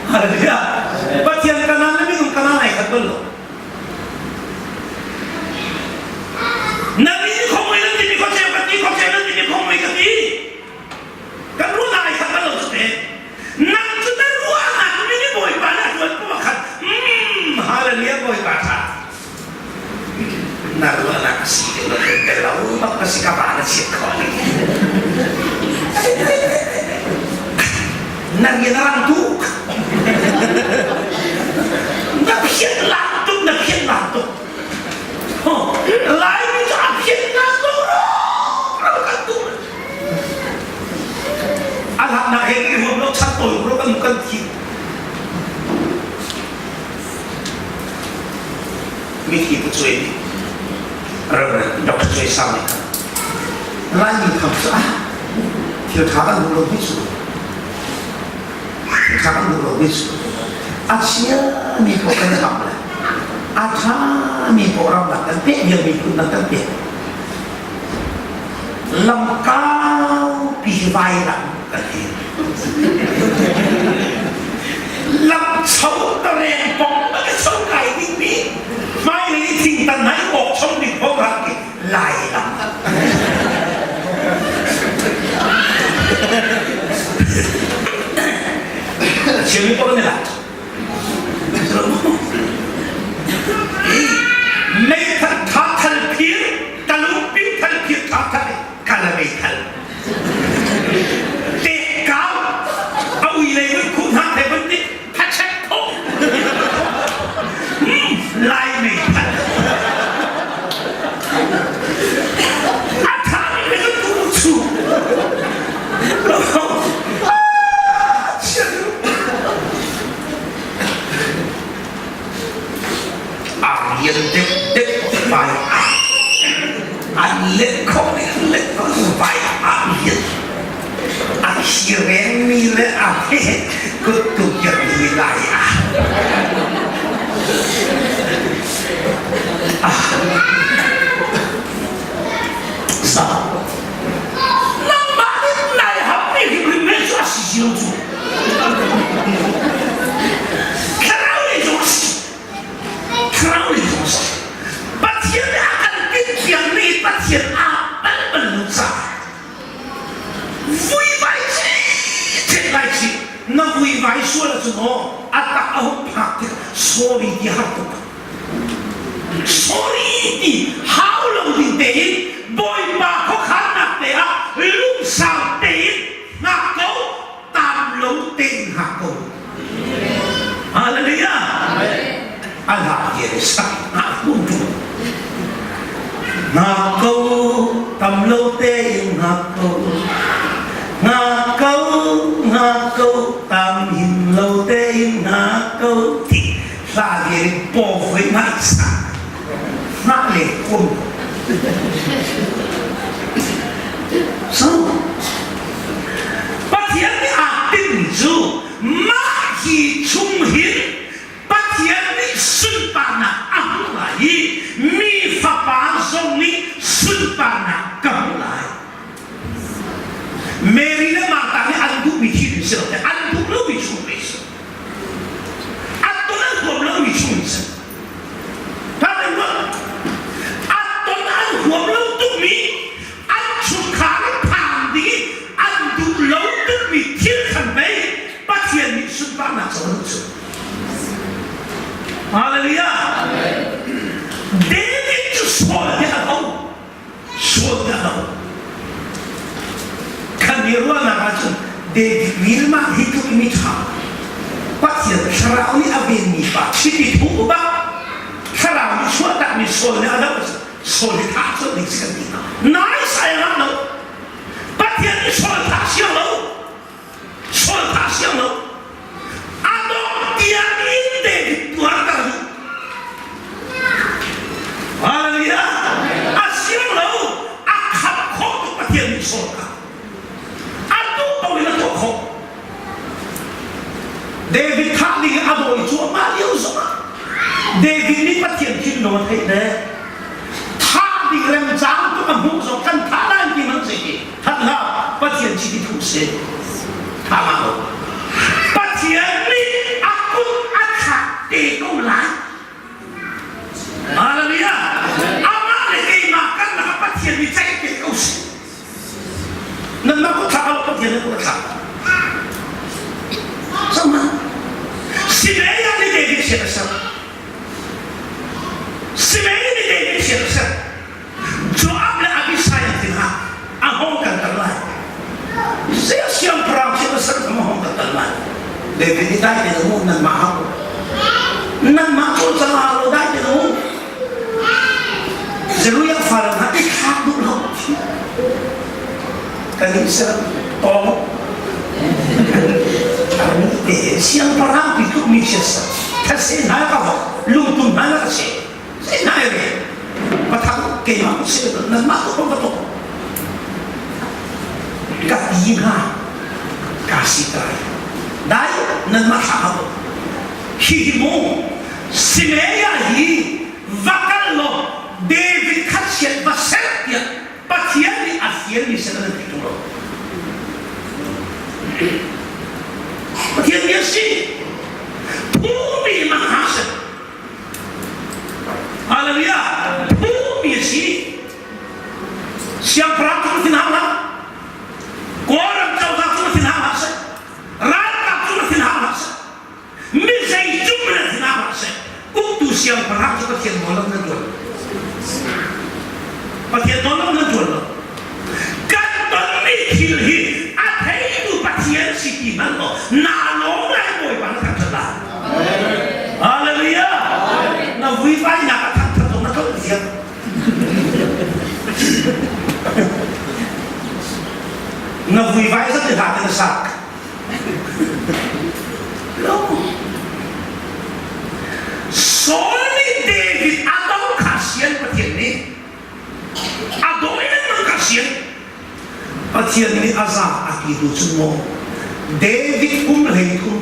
Hallelujah. Pathian kanaan le minung kanaan ai khat bal lo. Na mi khong mei nan timi khuacheu kan ti khuacheu nan timi khong mei ka ti. Kan ruah ai khat bal lo cu te. Nang cu na ruahnak mi nih Bawipa nih a tuan kum khat. Mm, hallelujah Bawipa tha. Na ruahnak a si te lo te lo bak ka si ka ba na chiat kho ni. Na rian a rang tuk. Na phiat lang tuk, na phiat lang tuk. Laimi cu a phiat lang tuk ro kan tuk. A hlannak he i huam lo chan tawi ro kan kan thi. Mithi pu cuai nih Reverend Dr. Cuai Sang nih Laimi tham cu ah thil ṭha kan duh lo hi cu thil ṭha kan duh lo hi cu a chia mi paoh kan ham le a ṭha mi paoh ramlak kan pek lio miphun dang kan pek lam kaupi hi vailam kan ti lam cho tareng pong ka cho kai ding mi hmailei thingtan nai awk chom ding ho rak ti lai lam. Chim ko ne la. Meithal tha thal phir kalung pin thal phir tha thal kala meithal. Te kau a ui lei mun khu hna the bun ni thachek tho. Lai meithal. A tha mi le tu chu. Arian deuh deuh vai an let kho nih an let kho vai arian a thi rengmi le a he kut tu mi lai ah sa Nangmah nih nai hammi hrimhrim men cu a si cio cu. Thlarau lei zong a si. Thlarau lei zong a si. Pathian nih a kan tinhpiakmi Pathian aa pal bal lo caah vuivai chin lai chi na vuivai sual ahcun aw a tak a hung phak tik sorry ti har tuk Sorry ti hau lo ding tein Bawipa khuakhannak te ah lungsau tein hngak ko, tam lo tein hngak ko. Hallelujah. Allah ye sak ngah kun tu. Ngak ko, tam lo tein ngak ko. Ngak ko, ngak ko, tam hin lo tein ngak ko. Ti hla vial in paw voi ngai sa hngah le kum so Pathian nih aa tinh cu mah hi chung hin Pathian nih sunparnak a hmuh lai i mi fapa zong nih sunparnak ka hmuh lai Mary le Martha nih an duhmi thil si lo an duh lomi chung ve si A ton an huam lomi chung in si. A ton an huam lo tukmi, an chungkhar in phang ding i an duh lo tukmi thil khan pei Pathian nih sunparnak co an cu. Hallelujah. David cu Saul nih a ho. Saul nih a ho. Kan i ruahnak ahcun David rilmah hi tluk mi ṭha Pathian thlarau nih a venmi pa chiti thuh bak thlarau nih chuahtakmi Saul nih a doh Saul hi thah colh ding si kan ti hna. Nai sai ngam lo. Pathian nih Saul thah siang lo. Saul thah siang lo. A dong tiang in David tuarter duh. Hallelujah. A siang lo. A khap khawh tuk Pathian nih Saul kha. A duh paoh in a tuah khawh. David thah ding a dawi cuahmah lio zongah David nih Pathian thinlung a theih le thah ding remcang tuk a hmuh zong kan thah lai ti man si ti that hlah Pathian chiti thu si thah ma lo Pathian nih a kut a thlak te ko lai Hallelujah amah le keimah kan lakah Pathian nih ceih te ko si Nanmah kut thlak lo Pathian nih kut a thlak. Sama. Simei nih David sian a ser. Simei nih David sian a ser. Joab le Abishai an ti hna. A hong kan tar lai. Sia siangpahrang sian a ser a hong kan tar lai. David nih dai te mu nanmah hau. Nanmah cu cang lo dai te mu. Zeruiah fale hna i thlak duh lo. Kan nih ser tawng Armi te siangpahrang pi tuk mi sia sa thase hna ka vok lungtum hna ka se se hna re pathang keimah se nan mah ko ka tok ka ti hna ka si tai dai nan mah thla ha hi hi mu Simeia hi va kal law David kha chiat va ser tiah Pathian nih a fialmi sin an ti ṭung lo. Pathian bia si. Phumi man ha si. Hallelujah. Phumi si. Siangpahrang cu thin hang hlah. Kawlram cozah cu thin hang hlah seh. Ralkap cu thin hang hlah seh. hmanh law naa lawm lai Bawipa na thangṭhat lai. Hallelujah! Na vuivainak a thangṭhat zong na tlolh ziak. Na vuivai zat i hla te na sak. Lo. Saul nih David a do kha sian Pathian nih a dawi lengmang kha sian Pathian nih a za a ti tu cu maw David kum 13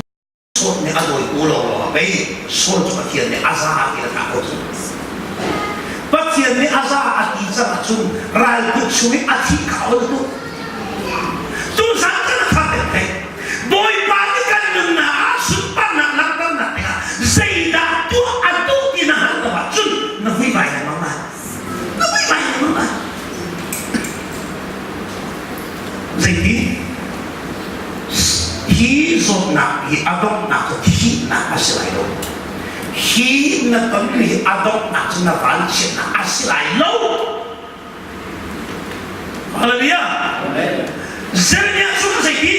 Saul nih a dawi ko lawng a pei Saul cu Pathian nih a za a ti a thah ko cu Pathian nih a za a ti cang ahcun ralkut chung i a thih kha ol tu tuzan kan thar deuh thei Bawipa nih kan nunnak ah sunparnak langhternak dingah zeidah tuah a duh ti na hngalh lo ahcun na vuivai lengmang lai na vuivai lengmang lai zeiti Hi zawtnak hi a donghnak cu thihnak a si lai lo. Hi na tonmi hi a donghnak cu na vanchiatnak a si lai lo. Hallelujah. Jeremiah cu zeiti?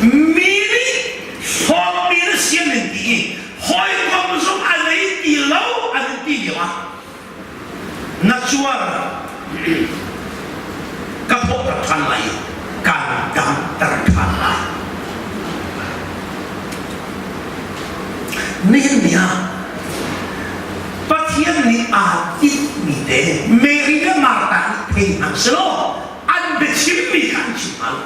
Mi nih hlawtmi na sian in ti i hawikom zong a nei ti lo an ti lio ah na cuar ka thawhter ṭhan lai i kaan damter ṭhan lai. Nihin ni ah Pathian nih aa tinhmi te Mary le Martha nih thei hna selaw an biachimmi kha an chim hnga lo.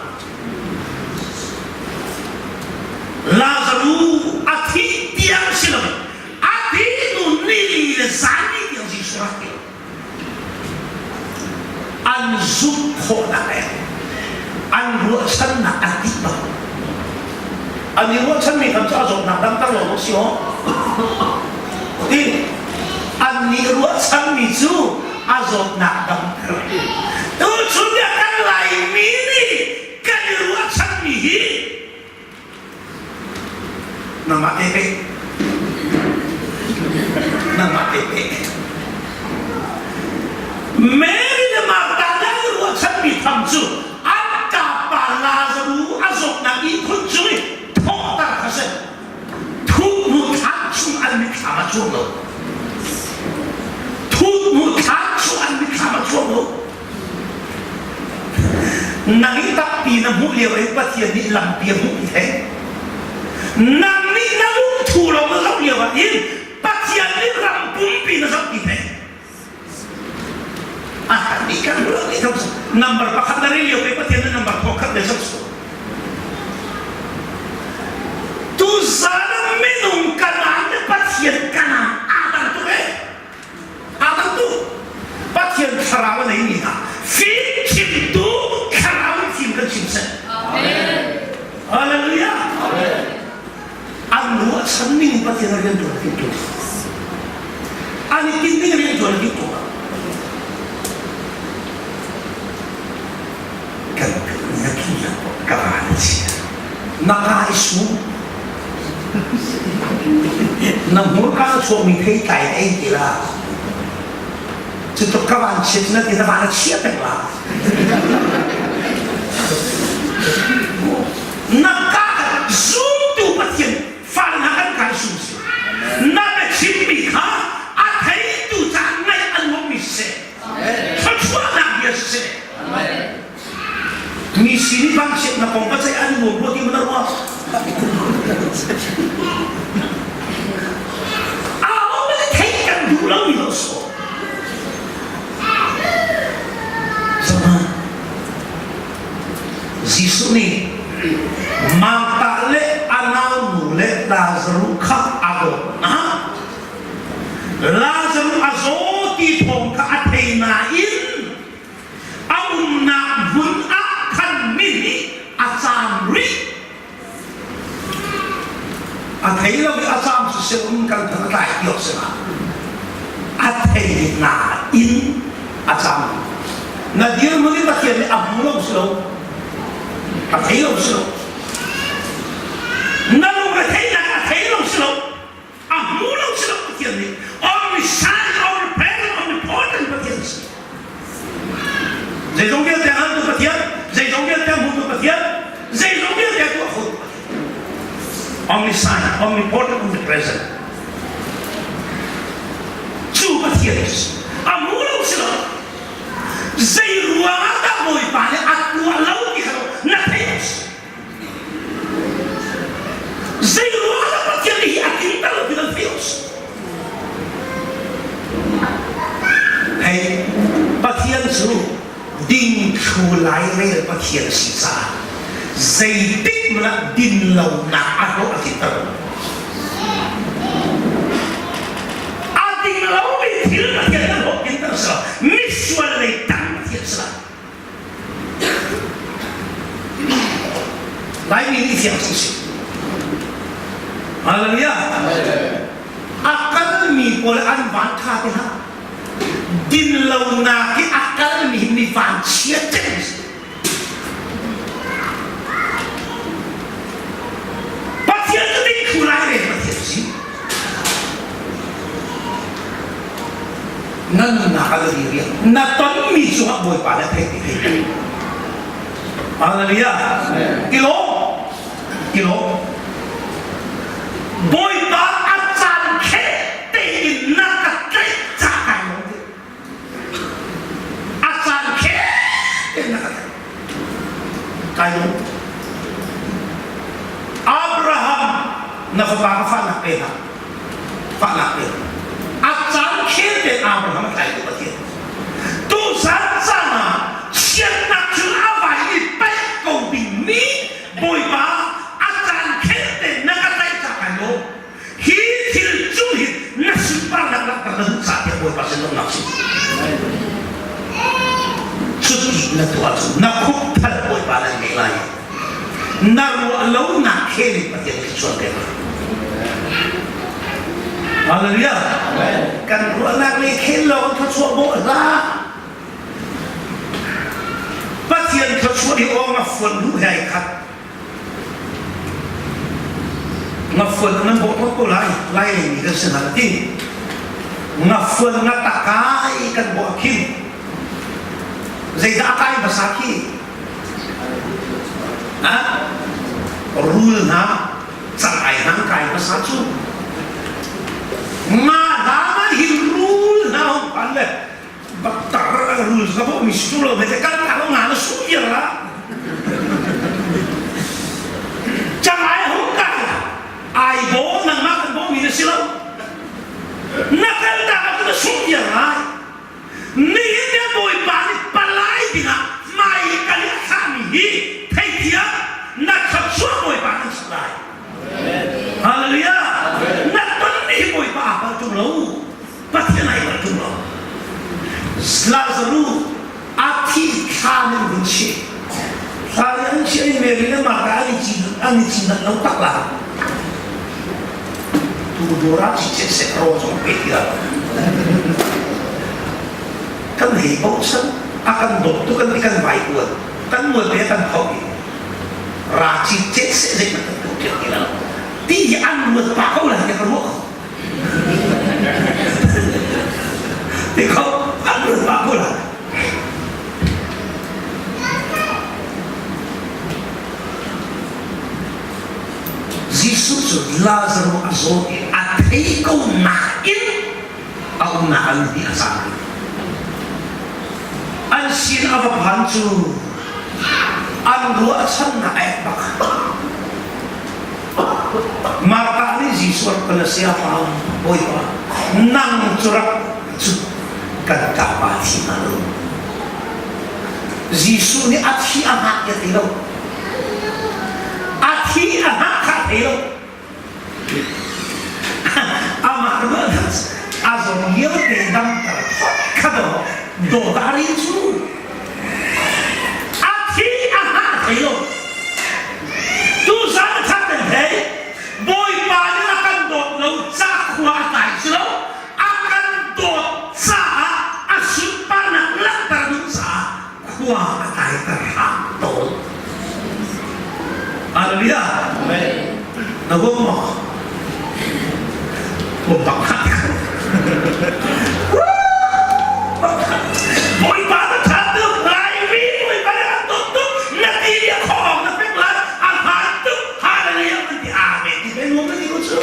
Lazaruh a thih tiang si loin a thih hnu nili le zan ni tiang Jesuh rak ti an zumh khawhnak le an ruahchannak a dih bak an i ruahchanmi kam cu a zawtnak damter lo si aw ti an nih ruahchanmi cu a zawtnak damter tuchun ah kan Laimi nih kan i ruahchanmi hi Nangmah te pe. Nangmah te pe. Mary le Martha nih an ruahchanmi tham cu an kapa Lazaru a zawtnak ihkhun cung i thawhter kha si. Thuhnu thlan chung an mitthlam a cuang lo. Thuhnu thlan chung an mitthlam a cuang lo. Nang i tappi na hmuh lio in Pathian nih lampi a hmuh ti thei. Nang nih na lungthu lawng na zoh lio ah hin Pathian nih ram pumpi na zoh ti thei. A kan nih kan ruah nih number pakhat na rel lio pe Pathian na number thawkhat na zoh su. Tuzan minung kanaan le Pathian kanaan aa dang tuk eh. Aa tu Pathian thlarau a neimi hna fim chimtu thlarau in fim kan chim seh. Hallelujah. An ruahchan ning Pathian a rian tuan a tu. An i tinh ning rian tuan a tu. Kan na ki ka van chia. Na kai su Na hmurka na chuahmi theitlai na ei ti la. Cutluk ka van chiat na ti na van a chia peng la. Na ka zumtu Pathian fal hna kan kai sum si. Na biachimmi kha a theitu caah ngaih a nuammi siseh. Thluachuahnak bia siseh. Mi sin i vanchiatnak kong va ceih an nuam rua ti maw na ruah? Aho nih theih kan duh lomi lo sawh. Sama Jesuh nih Martha le a naunu le Lazaruh kha a dawt hna. Lazaruh a zaw ti thawng kha a thei nain a umnak hmun ah khan mi nih a caam rih. A thei lo i a caam cu sin kan than a tlai ti awk si hnga. A thei nain a caam. Na dirhmun i Pathian nih a hmu lo si lo. A thei lo si lo. Na lungretheihnak a thei lo si lo. A hmu lo si lo Pathian nih omniscient, omnipresent, omnipotent Pathian si. Zeizong vialte a hngaltu Pathian, zeizong vialte a hmutu Pathian, zeizong Omnipotent, omnipresent. Cu Pathian a hmu lo si lo. Zei ruang ah dah Bawipa nih a tuah lo ti kha na theih Zei ruang ah dah Pathian nih hi a tlinter lo ti kan theih Hei, Pathian cu dingthlu lairel Pathian si caah zeitik hmanh ah dinlonak a hlawh a tlinter lo. A ding lomi thil Pathian kan hlawh tlinter si lo. Misual lei tang Pathian si lo. Laimi nih fiang si si. Hallelujah. A kalmi pawl an van tha te hlah. Dinlonak i a kalmi mi vanchia cem si. Pathian cu ding thu lai re Pathian si. Na nunnak ah na diriam. Na tonmi cungah Bawipa le theih ti thei. Hallelujah. Kilo. Kilo. Bawipa a caan khe tein na ka tlaih ca kai lo ti. A caan khe tein na ka tlaih. Kai lo. Abraham na fapa ka fahnak pe hna. Fahnak pe. A caan khel tein Abraham a tlai tu Pathian. Tuzan caan ah chiatnak thil a vai i paih ko dingmi Bawipa a caan khel tein na ka tlaih ca kai lo. Hi thil cung hin na sunparnak langhter na duh caah tiah Bawipa sin lawmhnak si. Cuti na tuah cu na khupthal Bawipa nan ngei lai. Na ruah lonak khel in Pathian thluachuah pek lai. Hallelujah. Kan ruahnak le khel lawng thluachuah bawh hlah. Pathian thluachuah hi awng a fuan duh he ai khat. Ngafuan nan bawh ko lai lai lei mi kan si hna ti ngafuan nga takai kan bawh khi zeidah a kai hmasa khi ah rul hna cang ai hang kai hmasa cu nga hna man hin rul hna hong pan le baktar rul ka bawh mi si lo me kan ta lo nga na su viar la cang ai hong ka ai bo nang ma kan bo mi na si lo na kan ta ka na su viar lai ni hin te bawipa nih palai dingah mai kan i thlah mi hi theithiam na thluachuah bawipa nan si lai Hallelujah na ton mi hi bawipa aa palh ṭung lo Pathian ai palh ṭung lo. Lazaruh a thi thla nan hun chih. Thla nih an chiah i Mary le Martha an i cin an i cin lo tak la. Tu dora chi che se ro zong pe ti Kan hei bochan a kan dawt tu kan ti kan vai uan kan mual pe kan thok i ra chi che se zei man kan tu ti la ti hi an ruat pa ko la ka ruah Ti kho an run pah ko lai. Jesuh cu Lazarus a zaw i a thei ko nain a umnak an hi a cang. An sin a va phan cu an ruahchannak a ek bak. Martha nih Jesuh rak kan a pa Bawipa nang cu rak cu kan ṭapa thi hna lo. Jesuh nih a thi a hngak ya ti lo. A thi a hngak kha thei lo. Amah ruahnak a zong lio te damter phot kha do dawtari cu a thi a hngak thei lo. Tuzan khat nan thei Bawipa nih a kan dawt lo ca khua a tlai si lo a kan dawt caah a sunparnak langhter duh caah khua a tlaiter hram tawn. Hallelujah. Amen. Na huam maw? Huam bak hlah. Bawipa na ṭha tuk Laimi Bawipa na kan dawt tuk na ti nih a khawng na pek lai a hmaan tuk hallelujah an ti amen ti pe nuam na ti ko cu.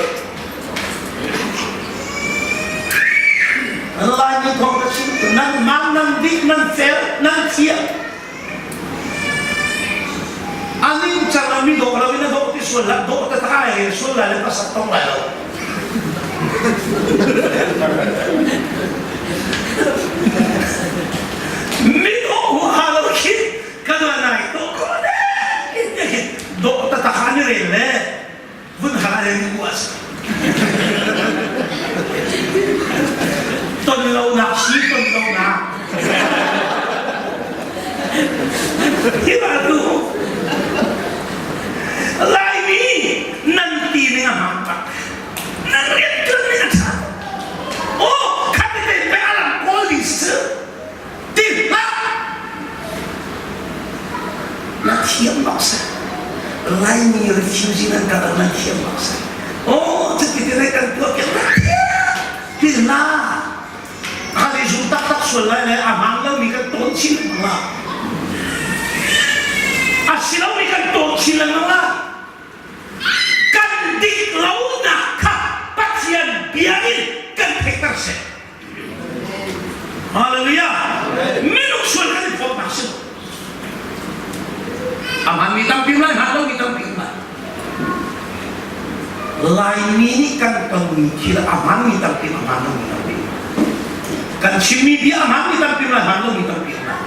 sual la dawh ta ta ai sual lai le pasat tong lai lo. Min aw hu ha lo khi ka na nai to ko ne dawh ta ta kha ni rel le vun ha le ni uas. Ton lo nak si ton lo nak. Hi ba tu Laimi nan ti ning a hmaan tak. Nan rian tuan ning a ṭha. Aw khat te pe alam kawl ding si ti hlah. Na thiam bak si. Laimi refugee nan kal nan thiam bak si. Aw cuti te kan tuah piak na thiam. Ti na Kha zum taktak sual lai le a hmaan lomi kan tawn chin lengmang la. A si lomi kan tawn chin lengmang la. Kan dik lonak kha Pathian bia in kan theihter seh. Hallelujah. Minung sual kan i phawtnak si lo. A hmanmi tampi lai, hmaan lomi tampi lai. Laimi nih kan tonmi thil a hmanmi tampi a hmaan lomi tampi. Kan chimmi bia a hmanmi tampi lai, hmaan lomi tampi lai.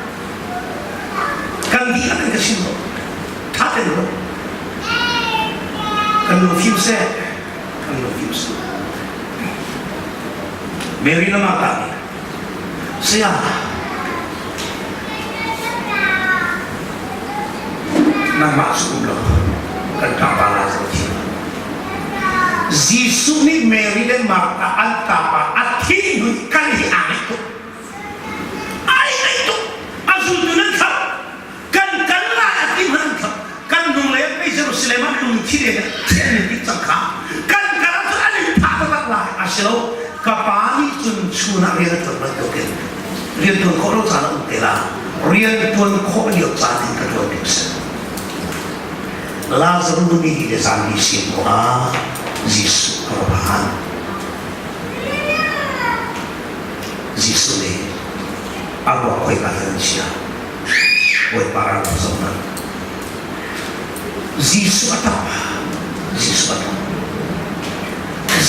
Kan dihlak in ka chim lo. Tha ten lo. Kan lungfim seh. Kan lungfim seh. Mary na mah ta nih Saya nangmah cu um lo kan ṭapa Lazarus thi Jesuh nih Mary le Martha an ṭapa a thi hnu kan hi aa ngaih tuk ai ngaih tuk a zultu nan khamh kan kal lai a ti hmanh an khamh kan hnung lei pei Jerusalem ah lungthi le thian in tik cang kha kan kal ahcun an in thah taktak lai a si lo ka pa nih cun chun ah rian a ṭuan bantukin rian ṭuan khawh lo caan a um te la rian ṭuan khawh lio caan in ka ṭuan ding si Lazarus nu nih le zan ni sin ko ah Jesuh a ra phan Jesuh nih a ruak khoi ka hin chia Bawipa ral zoh hna. Jesuh a ṭap. Jesuh a ṭap.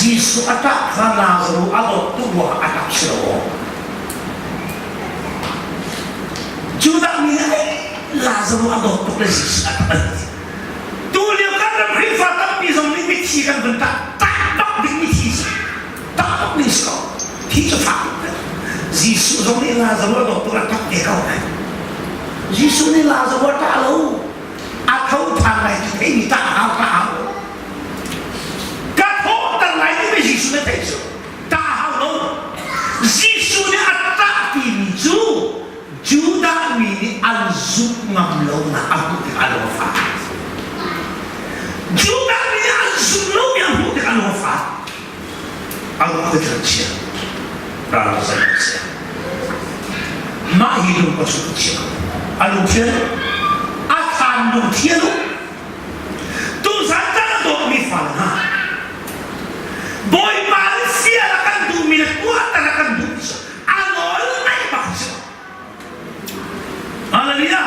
Jesuh a ṭah kha Lazarus a dawt tuk ruangah a ṭap si lo aw. Judah mi nih Lazarus a dawt tuk le Jesuh a ṭap an ti. Tu lio kan ram Khrihfa tampi zong nih mithi kan vun ṭah ṭah bak ding mithi si. Ṭah bak ding si ko. Thi cu fak tuk Jesuh zong nih Lazarus a dawt tuk a ṭap ve ko. Jesuh nih Lazarus a ṭah lo. A tho ṭhan lai ti theimi ṭah hau ṭah hau. Ka thawhter lai timi Jesuh nih theih cu ṭah hau lo. Jesuh nih a ṭah timi cu Judah mi nih an zumh ngam lonak a hmuh tikah a lung a fak. Judah mi nih an zumh lomi a hmuh tikah a lung a fak. Ang khuathar chia ral zei chia. Mah hi lung ka su chia. A lungthian a than lungthian u. Tuzan kan a dawtmi fal hna. Bawipa nih fial a kan duhmi le tuahter a kan duh a nawl ngaih bak si. Hallelujah.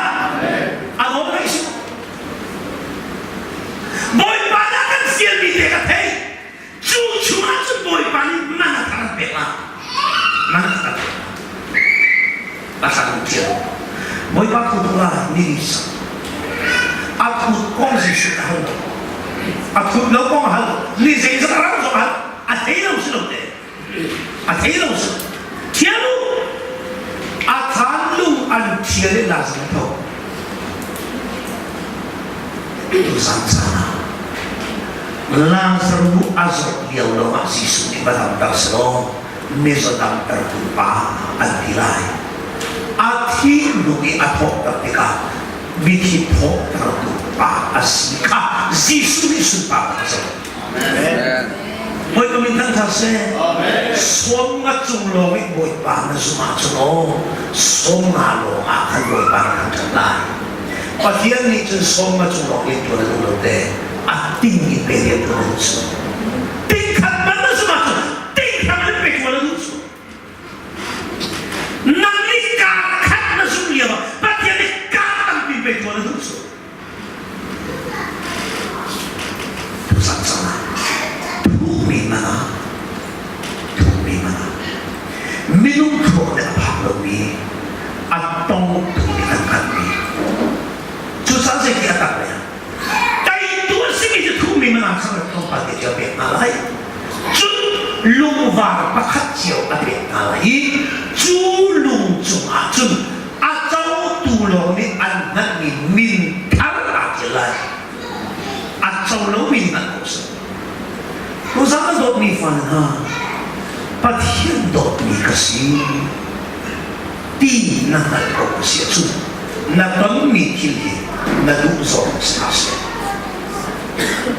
A nawl ngaih si. Bawipa nih a kan fialmi te ka thei. Cu chungah cun Bawipa nih man a thar an pek lai. Man a thar a thar an thiam. Bawipa thu tu la ni sak. A thut kong Jesuh a hal lo. A thut lo kong a hal. Ni zeizat a ram zong a hal. A thei lo si lo te. A thei lo si. Thiam u. A than lung an thial i Lazarus tho. Tuzan caan ah Lazarus a zawt lio lawngah Jesuh nih va damter selaw mizaw damtertu pa an ti lai. A thi hnu i a thawhter tikah mithi thawhtertu pa a si kha Jesuh nih sunparnak a co. Amen. Bawipa min thangṭhat seh. Sawm nga cung lawng i Bawipa na zumh ahcun aw 50 lawng ah khan Bawipa na thangṭhat lai. Pathian nih cun 50 cung lawng rian ṭuan a duh lo te a ting in pe rian ṭuan a duh cu. Ting khat man na zumh ahcun ting khat in pe ṭuan a duh cu. Nang nih kaa khat na zumh lio ah Pathian nih kaa tampi pe ṭuan a duh cu. hngalhmi, a tongtu nih an hngalhmi. Cucaah zeiti a tak lai? Teitu a simi cu thummi mana kha tlawmpal te cio pek hna lai. Cun lungvar pakhat cio a pek hna lai i cu lung cungah cun a cotu lawng nih an hngalhmi min thar aa ṭial lai. A co lomi hngalh ko seh. Tuzaan a dawtmi fale hna, Pathian dawtmi ka si ti na hngalh ko a si ahcun na tonmi thil hi na duh zawng si hna seh.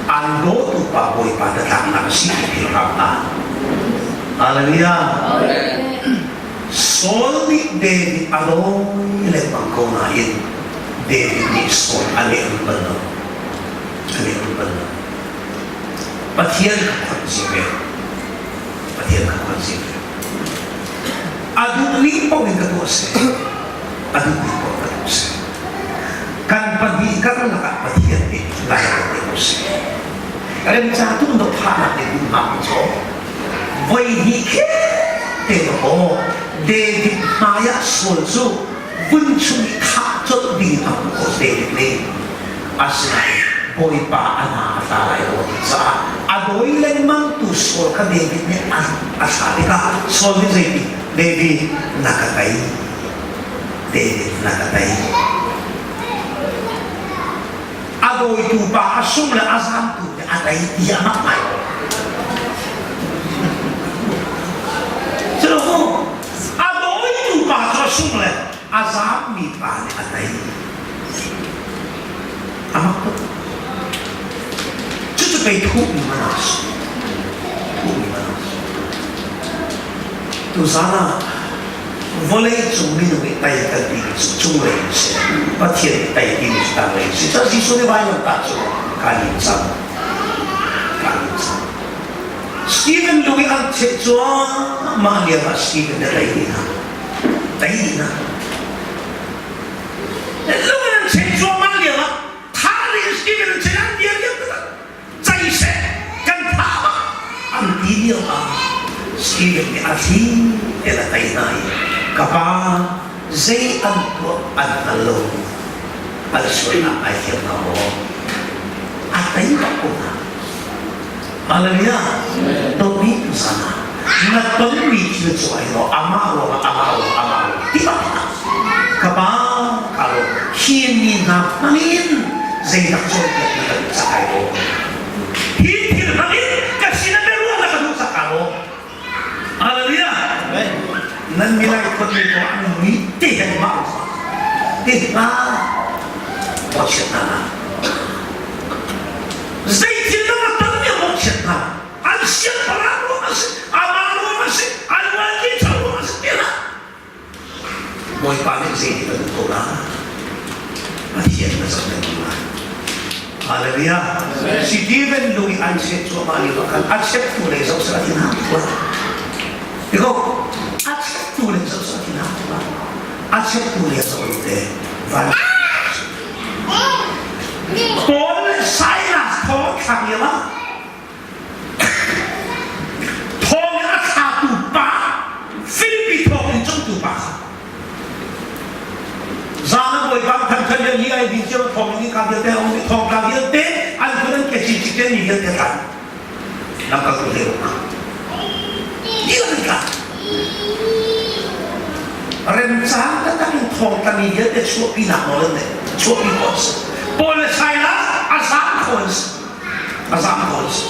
An dawtu pa Bawipa na tlaknak a si ti philh hram hna. Hallelujah. Saul nih David a dawi lengmang ko nain David nih Saul a lehrulh bal lo. A lehrulh bal lo. Pathian kha khon si ve. Pathian kha khon si ve. A duhning paoh in ka tuah seh. A duhning paoh ka tuah seh. Kan pahnih karlak ah Pathian nih lai a te ko seh. Remca tum do phahnak nih duh hna cu voi hnih khe te aw David hmai ah sual cu vun chung i thah colh ding a hmuh ko David nih. Asinain Bawipa a hna a tla lai lo ti caah a dawi lengmang tu Saul kha David nih a thlah tikah Saul nih zeiti David na ka tei David na ka tei a dawitu pa a sung le a zamtu nih a tei ti a mak ngai Culo a dawitu pa cu a sung le a zammi pa nih a tei A mak tuk. Cucu pei thuhmi man a si. Thuhmi man a si. Tuzaan ah vawlei cung minung i tai kan ti cu cunglei in si. Pathian i tai timi cu tanglei in si. Cun Jesuh nih vailamtah cu kaa lim cang. Kaa lim cang. Stephen lung i an cheh cuahmah lio ah Stephen na tei dih hna. Tei dih hna. Lung an cheh cuahmah lio ah thah ding Stephen an cheh an bia lio taktak cei seh kan thah bak an ti lio ah Stephen nih a thli te la tei hna i ka pa zei an tuah an hngal lo an sualnak ai thiam hna maw a tei bak ko hna Hallelujah dawtmi tu sana na tonmi thil cu ai lo amah ruangah amah ruangah amah ruangah ti bak ka pa ka lo hi mi hna hmangin zeidak cawnpiak na ka duh cak ai lo hi thil hmangin ka sin ah biaruah na ka duh cak ka lo Hallelujah nan milai khot mi ko an mi te hen ma te hna mawchiat hna na zei thil na ton mi mawchiat hna an siangpahrang ruang a si amah ruang a si an uanti ṭha ruang a si ti hlah Bawipa nih zei ti kan ko la Pathian na zoh lengmang lai Hallelujah. Stephen lung i an set cuahmah lio ah khan a cheptu lei zoh seh a ti hna tuah. Iko a cheptu lei zoh seh a ti hna tuah. A cheptu lei zoh lu te van Paul le Silas thawng thlak lio ah thawng in a thlatu pa Filipi thawng in cungtu pa kha zan a bawipa thangthat lian hi ai din cio thawng in ka vialte a um i thawng ka vialte an kun an ke chi chi te mi vialte tlan lamkaltu le Diam ka remcang taktak in thawng tla mi vialte chuahpi nak nawl an nei chuahpi khawh si Paul le Silas a zam kho an si a zam kho an si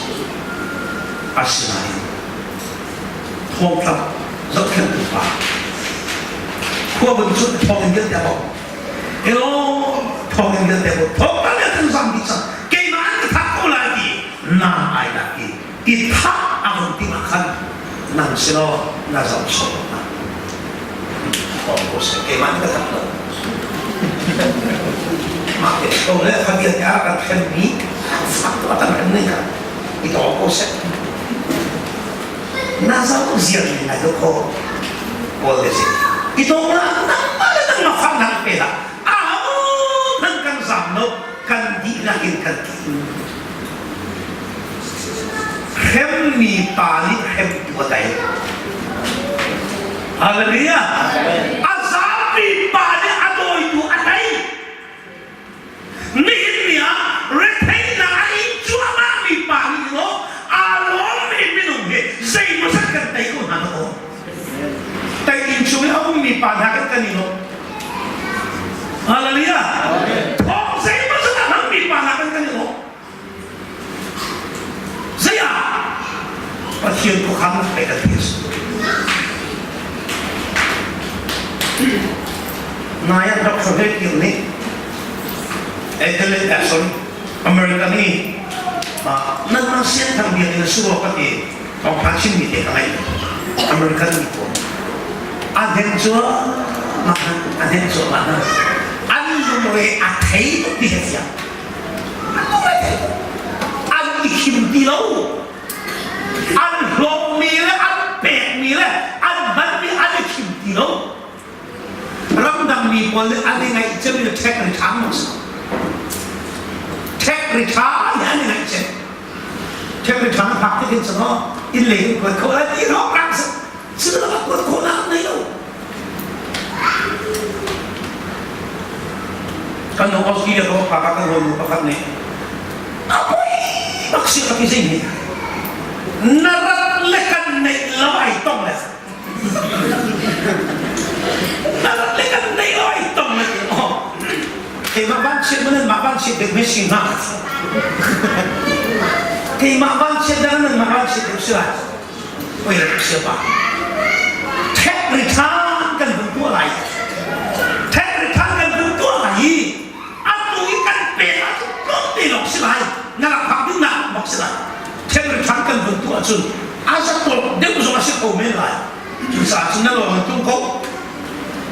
asinain thawngtla zohkhenhtu pa khua vun cu thawng in vialte a bawmh hello thawng in vialte a bawmh thawngtla vialte zam dih cang keimah an ka thah ko lai ti nam ai dak i i thah a vun tim ah khan nang si law na zoh sawh na thawng ko seh keimah nih ka that lo mah te ko le kha bia te a kan hrem mi fak tu a kan hrem nei kha i tawng ko seh na zoh ziar ni ngai do kho kawl le si i tawng la nangmah le nangmah fang nang pe la aho hmanh kan zam lo kan dihlak in kan ti hremmi pa nih hremtu a tei. Hallelujah! pa hna kan kan i lawm. Hallelujah. Thawng zeimaw zat a hmangmi pa hna kan kan i lawm. Zei ah Pathian khuakhan pek a ti a si. Nai ah Dr. Hlei nih Adelaide Exxon American i nan sian thang biak in a si rua ka ti. Thawngpha chimmi te ka ngei. American mi pawl. A hnen cu a hnen cu mah an lungre a thei tuk ti he fiang. An lungre a thei tuk. An i khim ti lo. An hlawmmi le an pekmi le an hmanmi an i khim ti lo. Ramdang mi pawl nih an i ngaih cem in ṭhek an ṭhang maw si? Ṭhek ri ṭha in an i ngaih cem. Ṭhek ri ṭhang phak tik in cun inn lei in kuat khawh lai ti rawk rang si. Sihmanhsehlaw kuat khawhnak nei lo. Kan nung Australia ko phak ah kan hawi pakhat nih a poi bak si ka ti zei nih na rat le kan neih lo ai tong le Keimah vanchiat man mah vanchiat deuh me si hnga. Keimah vanchiat dang nan mah vanchiat deuh si lai. Oi rak sia pa. Thek rithan kan hun tuah lai. Thek rithan kan hun tuah lai i atu i kan pek ahcun tlawmte lawng si lai. Na rak phak ding nak bak si lai. Thek rithan kan hun tuah ahcun a zatawk deuh zong a si kho men lai. Cucaah cun na lawng in tung ko.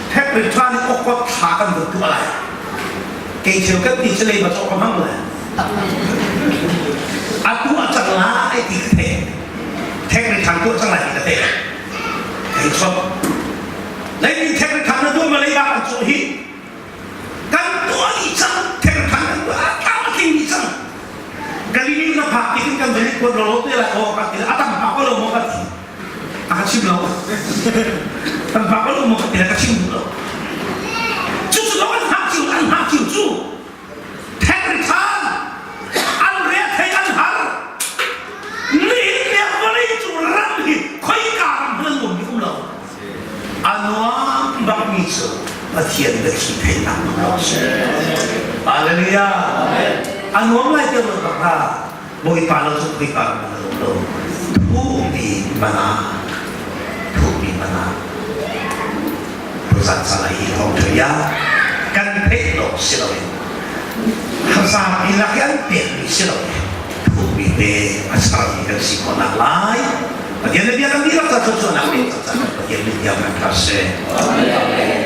Thek rithan in awkawt thla kan hun tuah lai. Kei thil kan ti cu lei ma cawk ka hmang lai. A tuah cang lai ti ka theih. Thek rithan tuah cang lai ti ka theih. Kei chop. Lei thek rithan na tuah ma lei ba kan cawh hi. Kan tuah dih cang thengthang kan tuah a tlam a tling dih cang. Galili na phak ti kan van i kuat lawlaw te lai aw kan ti a tam pa ko lo maw kan ti a ka chim lo tam pa ko lo maw kan ti ka chim duh lo cucu lo an hngak cio an hngak cio cu thengri than an re thei an har nihin le vawlei cung ram hi khoika ram hmanh an um um lo A nuam bakmi cu Pathian biathli theihnak lawng si. Hallelujah. A nuam lai te ruat bak hna. Bawipa lo cu Bawipa ram an um lo. Thuhmi mana. Thuhmi mana. Tuzan salai hi thawngṭha kan theih lawng si loin zapi lak i an pekmi si loin thuhmi te a charmi kan si khawhnak lai Pathian na bia kan dihlak ca cu cu nak pe cang Pathian min tiang kan thar seh. Amen.